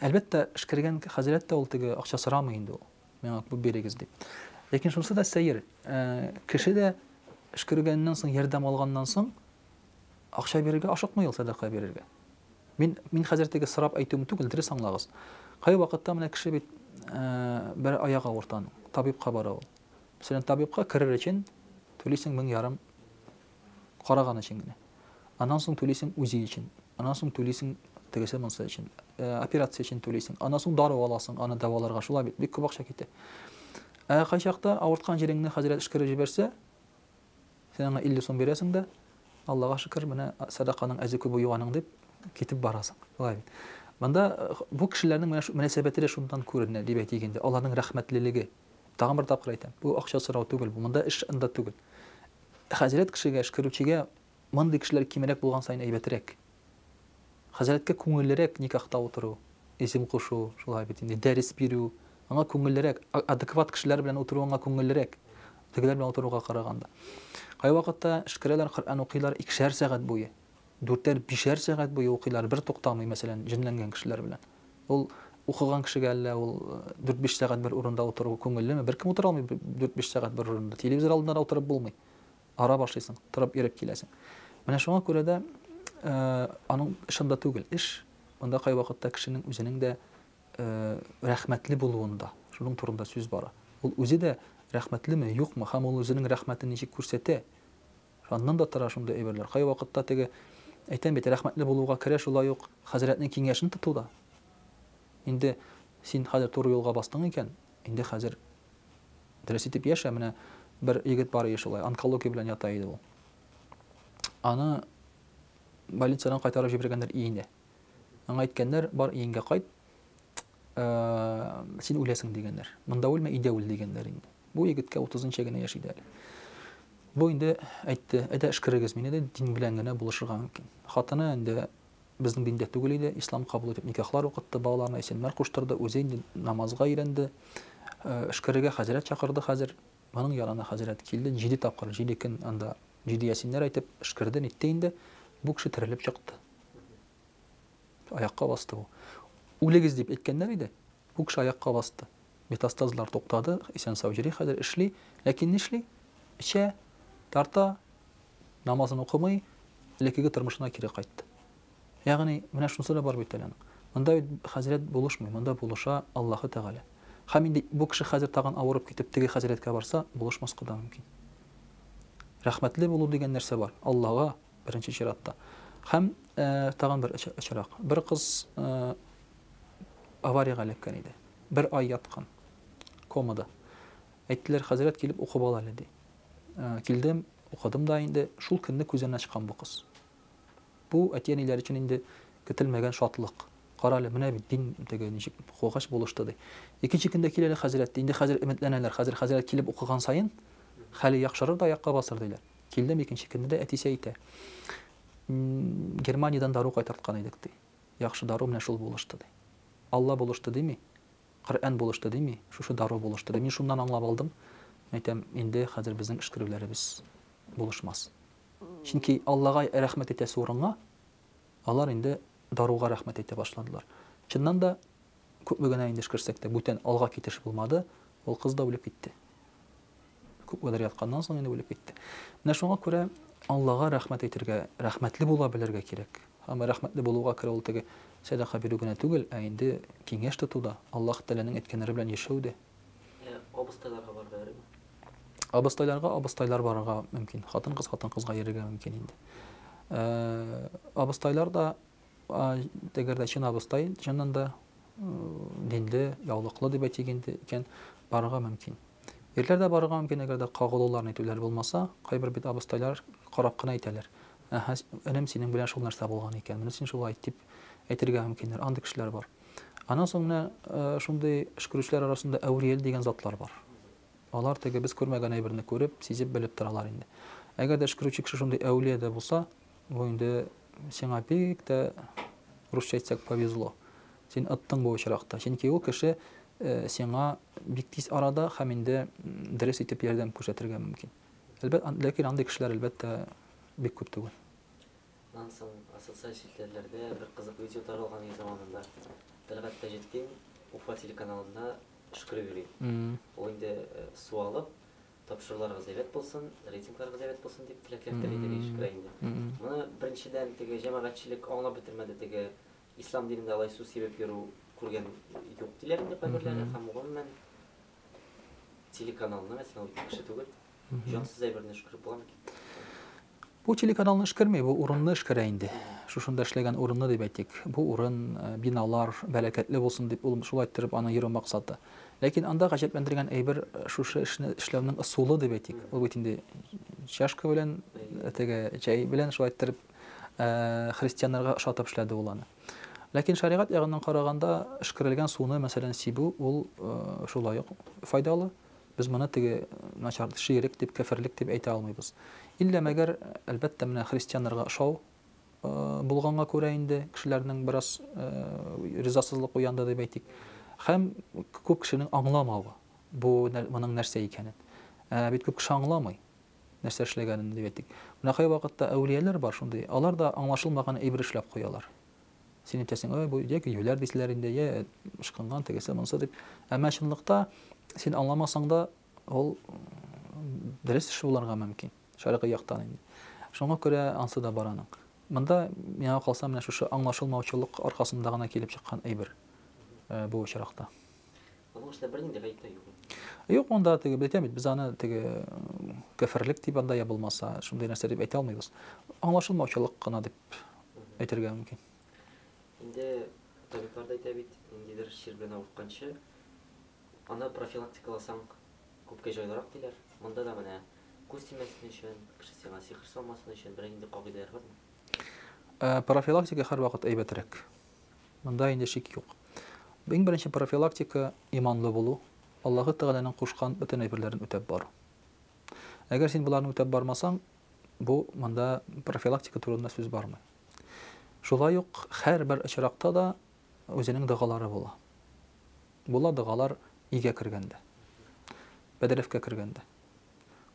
әлбәттә, өшкергән хәзрәт тә ул теге акча сорамый инде ул, миңа күп бирегез дип. Ләкин шунысы да сәер, кеше дә өшкергәннән соң, ярдәм алганнан соң, акча бирергә ашыкмый ул, сәдака бирергә. Мин, мин хәзер теге сорап әйтүем түгел, дөрес аңлагыз. Кайвакытта менә кеше бит бер аягы авырта аның, табибка бара ул. Мәсәлән, табибка керер өчен түлисең 1500 караган өчен генә. Аннан соң түлисең УЗИ өчен, аннан соң түлисең тегесе монысы өчен, операция өчен түлисең, аннан соң дару аласың, аны дәваларга, шулай бит, бик күп акча китә. Ә кайчакта авырткан җиреңне хәзрәт өшкереп җибәрсә, Син аңа 50 сум бирәсең дә, Аллага шөкер, менә сәдаканың әзе күбе юк аның дип китеп барасың. Шулай бит. Монда бу кешеләрнең менә шу мөнәсәбәте дә шуннан күренә, дип әйтик инде, аларның рәхмәтлелеге. Тагын бер тапкыр әйтәм, бу акча сорау түгел, бу монда эш анда түгел. Хәзрәт кешегә, өшкерүчегә мондый кешеләр кимрәк булган саен әйбәтрәк. Хәзрәткә күңеллерәк никахта утыру, исем кушу, шулай бит инде, дәрес бирү, аңа күңеллерәк, адекват кешеләр белән утыру аңа күңеллерәк, тегеләр белән утыруга караганда. Кайвакытта өшкерәләр, Коръән укыйлар икешәр сәгать буе, дүртәр, бишәр сәгать буе укыйлар, бер туктамый, мәсәлән, җенләнгән кешеләр белән. Ул укыган кешегә әллә ул дүрт-биш сәгать бер урында утыру күңеллеме? Беркем утыра алмый дүрт-биш сәгать бер урында. Телевизор алдында да утырып булмый. Ара башлыйсың, торып йөреп киләсең. Менә шуңа күрә дә аның эш анда түгел. Эш монда кайвакытта кешенең үзенең дә рәхмәтле булуында. Шуның турында сүз бара. Ул үзе дә рәхмәтлеме, юкмы, һәм ул үзенең рәхмәтен ничек күрсәтә. Аннан да тора шундый әйберләр. Кайвакытта теге, әйтәм бит, рәхмәтле булуга керә шулай ук хәзрәтнең киңәшен тоту да. Инде син хәзер туры юлга бастың икән, инде хәзер Дөрес итеп яшә, менә бер егет бар иде шулай, онкология белән ята иде ул. Аны больницадан кайтарып җибәргәннәр өенә. Аңа әйткәннәр, бар өеңгә кайт, син үләсең дигәннәр. Монда үлмә, өйдә үл дигәннәр инде. Бу егеткә 30 генә яшь иде әле. Бу инде әйтте, әйдә эшкерегез мине дә, дин белән генә булышырга мөмкин. Хатыны инде Безнең диндә түгел иде, ислам кабул итеп никахлар укытты, балаларына исемнәр куштырды, үзе инде намазга өйрәнде. Өшкерергә хәзрәт чакырды хәзер. Моның янына хәзрәт килде, җиде тапкыр, җиде көн анда җиде ясиннәр әйтеп, өшкерде, нитте инде. Бу кеше терелеп чыкты. Аякка басты бу. Үлегез дип әйткәннәр иде, бу кеше аякка басты. Метастазлар туктады, исән-сау йөри хәзер, эшли. Ләкин нишли? Эчә, тарта, Намазын укымый, элеккеге тормышына кире кайтты. Ягъни, менә шунысы да бар бит әле аның. Монда бит хәзрәт булышмый, монда булыша Аллаһы Тәгалә. Һәм инде бу кеше хәзер тагын авырып китеп теге хәзрәткә барса, булышмаска да мөмкин. Рәхмәтле булу дигән нәрсә бар. Аллага беренче чиратта. Һәм тагын бер очрак. Бер кыз авариягә эләккән иде. Бер ай яткан. Комада. Әйттеләр, хәзрәт килеп укып ал әле, ди. Килдем, укыдым да инде, шул көнне күзен ачкан бу кыз. Бу әти-әниләр өчен инде көтелмәгән шатлык. Кара әле, менә бит дин теге ничек укыгач булышты ди. Икенче көндә кил әле хәзрәт, инде хәзер өметләнәләр, хәзер хәзрәт килеп укыган саен хәле яхшырыр да аякка басыр диләр. Килдем икенче көнне дә әтисе әйтә. Германиядән дару кайтарткан идек ди. Яхшы дару менә шул булышты ди. Алла булышты дими. Коръән булышты дими, шушы дару булышты ди. Мин шуннан аңлап алдым, әйтәм, инде хәзер безнең өшкерүләребез булышмас. Чөнки Аллага рәхмәт әйтәсе урынга, алар инде даруга рәхмәт әйтә башладылар. Чыннан да, Күпме генә инде өшкерсәк тә, бүтән алга китеш булмады, ул кыз да үлеп китте. Күпмедер ятканнан соң инде үлеп китте. Менә шуңа күрә Аллага рәхмәт әйтергә, рәхмәтле була белергә кирәк. Һәм рәхмәтле булуга керә ул теге сәдака бирү генә түгел, ә инде киңәш тоту да, Аллаһ Тәгаләнең әйткәннәре белән яшәү дә. Ә абыстайларга барырга ярыймы? Абыстайларга абыстайлар барырга мөмкин. Хатын-кыз хатын-кызга йөрергә мөмкин инде. Абыстайлар да, әгәр дә чын абыстай, чыннан да динле, яулыклы дип әйтик инде икән, барырга мөмкин. Ирләр дә барырга мөмкин, әгәр дә кагылулар, нитүләр булмаса, кайбер бит абыстайлар карап кына әйтәләр. Әһә, энем, синең белән шул нәрсә булган икән, менә син шулай дип әйтергә мөмкиннәр. Андый кешеләр бар. Аннан соң менә шундый өшкерүчеләр арасында әүриел дигән затлар бар. Алар теге без күрмәгән әйберне күреп, сизеп, белеп торалар инде. Әгәр дә өшкерүче кеше шундый әүлия дә булса, бу инде сиңа бик тә, русча әйтсәк, повезло. Син оттың бу очракта. Чөнки ул кеше сиңа бик тиз арада һәм инде дөрес итеп ярдәм күрсәтергә мөмкин. Әлбәт, ләкин андый кешеләр, әлбәттә, бик күп түгел. Аннан соң социаль челтәрләрдә бер кызык видео таралган иде заманында. Тәлгать Таҗетдин Уфа телеканалында өшкереп йөри. Ул инде су алып, тапшыруларыгыз әйбәт булсын, рейтингларыгыз әйбәт булсын дип теләкләр тели теге өшкерә инде. Моны беренчедән теге җәмәгатьчелек аңлап бетермәде, теге Ислам динендә алай су сибеп йөрү күргән юк диләр инде кайберләре һәм гомумән телеканалны, мәсәлән, ул кеше түгел, җансыз әйберне өшкереп була микән? Бу телеканалны өшкерми, бу урынны өшкерә инде. Шушында эшләгән урынны дип әйтик. Бу урын, э, биналар бәрәкәтле булсын дип ул шулай иттереп аның йөрү максаты. Ләкин анда гаҗәпләндергән әйбер э, шушы эшне эшләүнең ысулы дип әйтик. Ул бит инде чашка белән, э, теге чәй белән шулай иттереп христианнарга ошатып эшләде ул аны. Ләкин шәригать ягыннан караганда, өшкерелгән суны, мәсәлән, сибү, ул шулай ук файдалы. Без моны теге начар ширек дип, кәферлек дип әйтә алмыйбыз. Иллә мәгәр, әлбәттә, менә христианнарга ошау булганга күрә инде кешеләрнең бераз ризасызлык уянды дип әйтик. Һәм күп кешенең аңламавы бу моның нәрсә икәнен. Ә бит күп кеше аңламый. Нәрсә эшләгәнен дип әйтик. Менә кайвакытта әүлияләр бар шундый, алар да аңлашылмаган әйбер эшләп куялар. Син әйтәсең, ой, бу яки юләр дисезләр инде, я ышкынган тегесе, монысы дип. Әмма чынлыкта син аңламасаң да, ул дөрес эш булырга мөмкин, шәргый яктан инде. Шуңа күрә ансы да бар аның. Монда миңа калса менә шушы аңлашылмаучылык аркасында гына килеп чыккан әйбер э, бу очракта. Аның эчендә бернинди гаеп тә юк. Юк, монда теге без әйтәм бит, без аны теге кәферлек дип анда я булмаса, шундый нәрсә дип әйтә алмыйбыз. Аңлашылмаучылык кына дип әйтергә мөмкин. Инде табиблар да әйтә бит, ниндидер чир белән авыртканчы, аны профилактикаласаң күпкә җайлырак диләр. Монда да менә күз тимәсен өчен, кеше сиңа сихер салмасын өчен берәр нинди кагыйдәләр бармы? Э, профилактика һәрвакыт әйбәтрәк. Монда инде шик юк. Иң беренче профилактика, иманлы булу, Аллаһы Тәгаләнең кушкан бөтен әйберләрен үтәп бару. Әгәр син боларны үтәп бармасаң, бу монда профилактика турында сүз бармый. Шулай ук һәрбер очракта да үзенең догалары була. Була догалар өйгә кергәндә, бәдрәфкә кергәндә,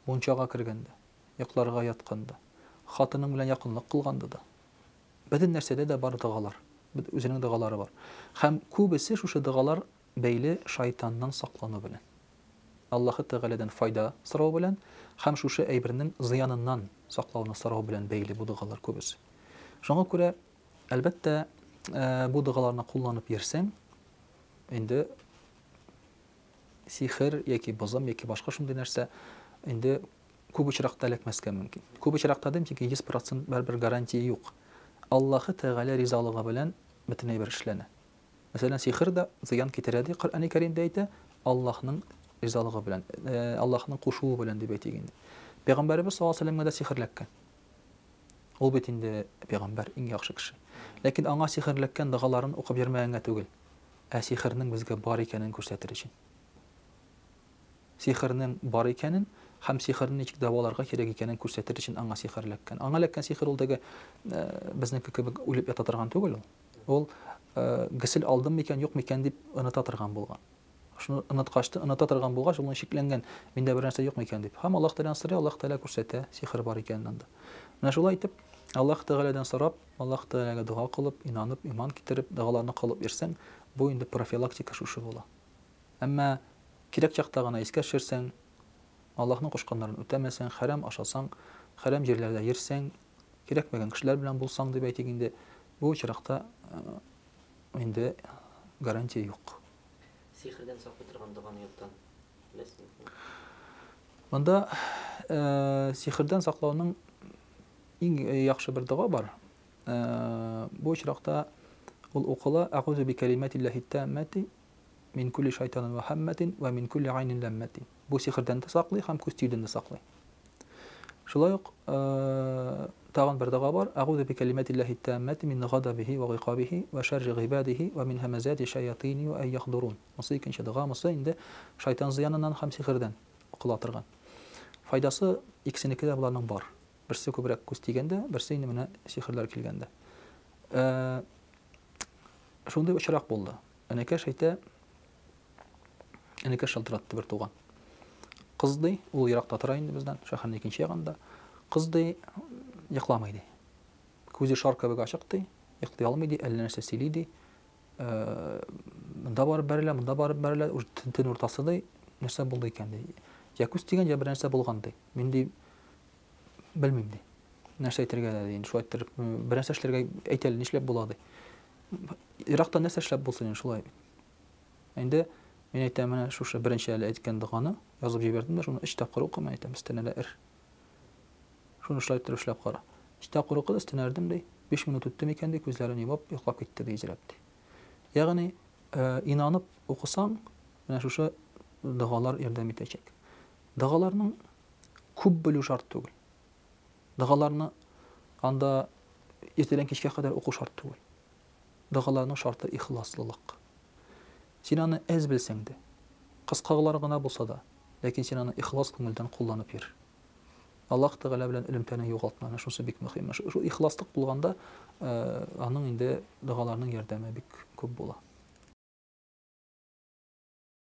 мунчага кергәндә, йокларга ятканда, хатының белән якынлык кылганда да. Бөтен нәрсәдә дә бар догалар. Үзенең догалары бар. Һәм күбесе шушы догалар бәйле шайтаннан саклану белән. Аллаһы Тәгаләдән файда сорау белән һәм шушы әйбернең зыяныннан саклауны сорау белән бәйле бу догалар күбесе. Шуңа күрә, әлбәттә, бу догаларны кулланып йөрсәң, инде сихер яки бозым яки башка шундый нәрсә инде күп очракта эләкмәскә мөмкин. Күп очракта дим, чөнки 100% барыбер гарантия юк. Аллаһы Тәгалә ризалыгы белән бөтен әйбер эшләнә. Мәсәлән, сихер дә зыян китерә ди, Коръәни Кәримдә әйтә, Аллаһның ризалыгы белән, э, Аллаһның кушуы белән дип әйтик инде. Пәйгамбәребез саллаллаһу алейһи вәсәлләмгә дә сихер эләккән. Ул бит инде пәйгамбәр, иң яхшы кеше. Ләкин аңа сихер эләккән догаларын укып йөрмәгәнгә түгел, ә сихернең безгә бар икәнен күрсәтер өчен. Сихернең бар икәнен һәм сихерне ничек дәваларга кирәк икәнен күрсәтер өчен аңа сихер эләккән. Аңа эләккән сихер ул теге безнеке кебек үлеп ята торган түгел ул. Ул гесел алдым микән, юк микән дип оныта торган булган. Шуны оныткач, оныта торган булгач, ул шикләнгән, миндә бер нәрсә юк микән дип. Һәм Аллаһ Тәгаләдән сорый, Аллаһ Тәгалә күрсәтә, сихер бар икәнен анда. Менә шулай итеп, Аллаһ Тәгаләдән сорап, Аллаһ Тәгаләгә дога кылып, инанып, иман китереп, догаларны кылып йөрсәң, Бу инде профилактика шушы була. Әмма кирәк чакта гына искә төшерсәң, Аллаһның кушканнарын үтәмәсәң, хәрам ашасаң, хәрам җирләрдә йөрсәң, кирәкмәгән кешеләр белән булсаң, дип әйтик инде, бу очракта инде гарантия юк. Сихердән саклый торган доганы яттан беләсезме? Монда сихердән саклауның иң яхшы бер дога бар. Бу очракта ул укыла, Әгузу би кәлимәтилләһи тәммәти мин күлли шайтанин вә һәммәтин вә мин күлли гайнин ләммәтин. Бу сихердән дә саклый һәм күз тиюдән дә саклый. Шулай ук тагын бер дога бар. Әгузу би кәлимәтилләһи тәммәти мин гадабихи вә гыйкабихи вә шәрри гыйбадихи вә мин һәмәзәти шаятини вә әй яхдурун. Монысы икенче дога, монысы инде шайтан зыяныннан һәм сихердән укыла торган. Файдасы икесенеке дә боларның бар. Берсе күбрәк күз тигәндә, берсе инде менә сихерләр килгәндә. Э, шундый очрак булды. Энекәш әйтә, энекәш шалтыратты бер туган. Кыз ди, ул еракта тора инде бездән, шәһәрнең икенче ягында. Кыз ди, йокламый ди. Күзе шар кебек ачык ди, йоклый алмый ди, әллә нәрсә сөйли ди. Э, монда барып бәрелә, монда барып бәрелә, уже төн, төн уртасы ди, нәрсә булды икән ди. Я күз тигән, я бер нәрсә булган ди. Мин ди, белмим ди. Нәрсә әйтергә дә ди, инде шулай иттереп, бер нәрсә эшләргә әйт әле, нишләп була ди. Ерактан нәрсә эшләп булсын инде шулай бит. Инде мин әйтәм, менә шушы беренче әле әйткән доганы язып җибәрдем дә, шуны өч тапкыр укы, мин әйтәм, өстенә дә эр. Шуны шулай иттереп эшләп кара. Өч тапкыр укыды, өстенә эрдем ди. 5 минут үтте микән ди, күзләрен йомып йоклап китте ди, изрәп ди. Ягъни, инанып укысаң, менә шушы догалар ярдәм итәчәк. Догаларның күп белү шарт түгел. Догаларны анда иртәдән кичкә кадәр уку шарт түгел. Догаларның шарты ихласлылык. Син аны әз белсәң дә, кыскаглар гына булса да, ләкин син аны ихлас күңелдән кулланып йөр. Аллаһ Тәгалә белән элемтәне югалтма. Менә шунысы бик мөһим. Шул ихласлык булганда, аның инде догаларның ярдәме бик күп була.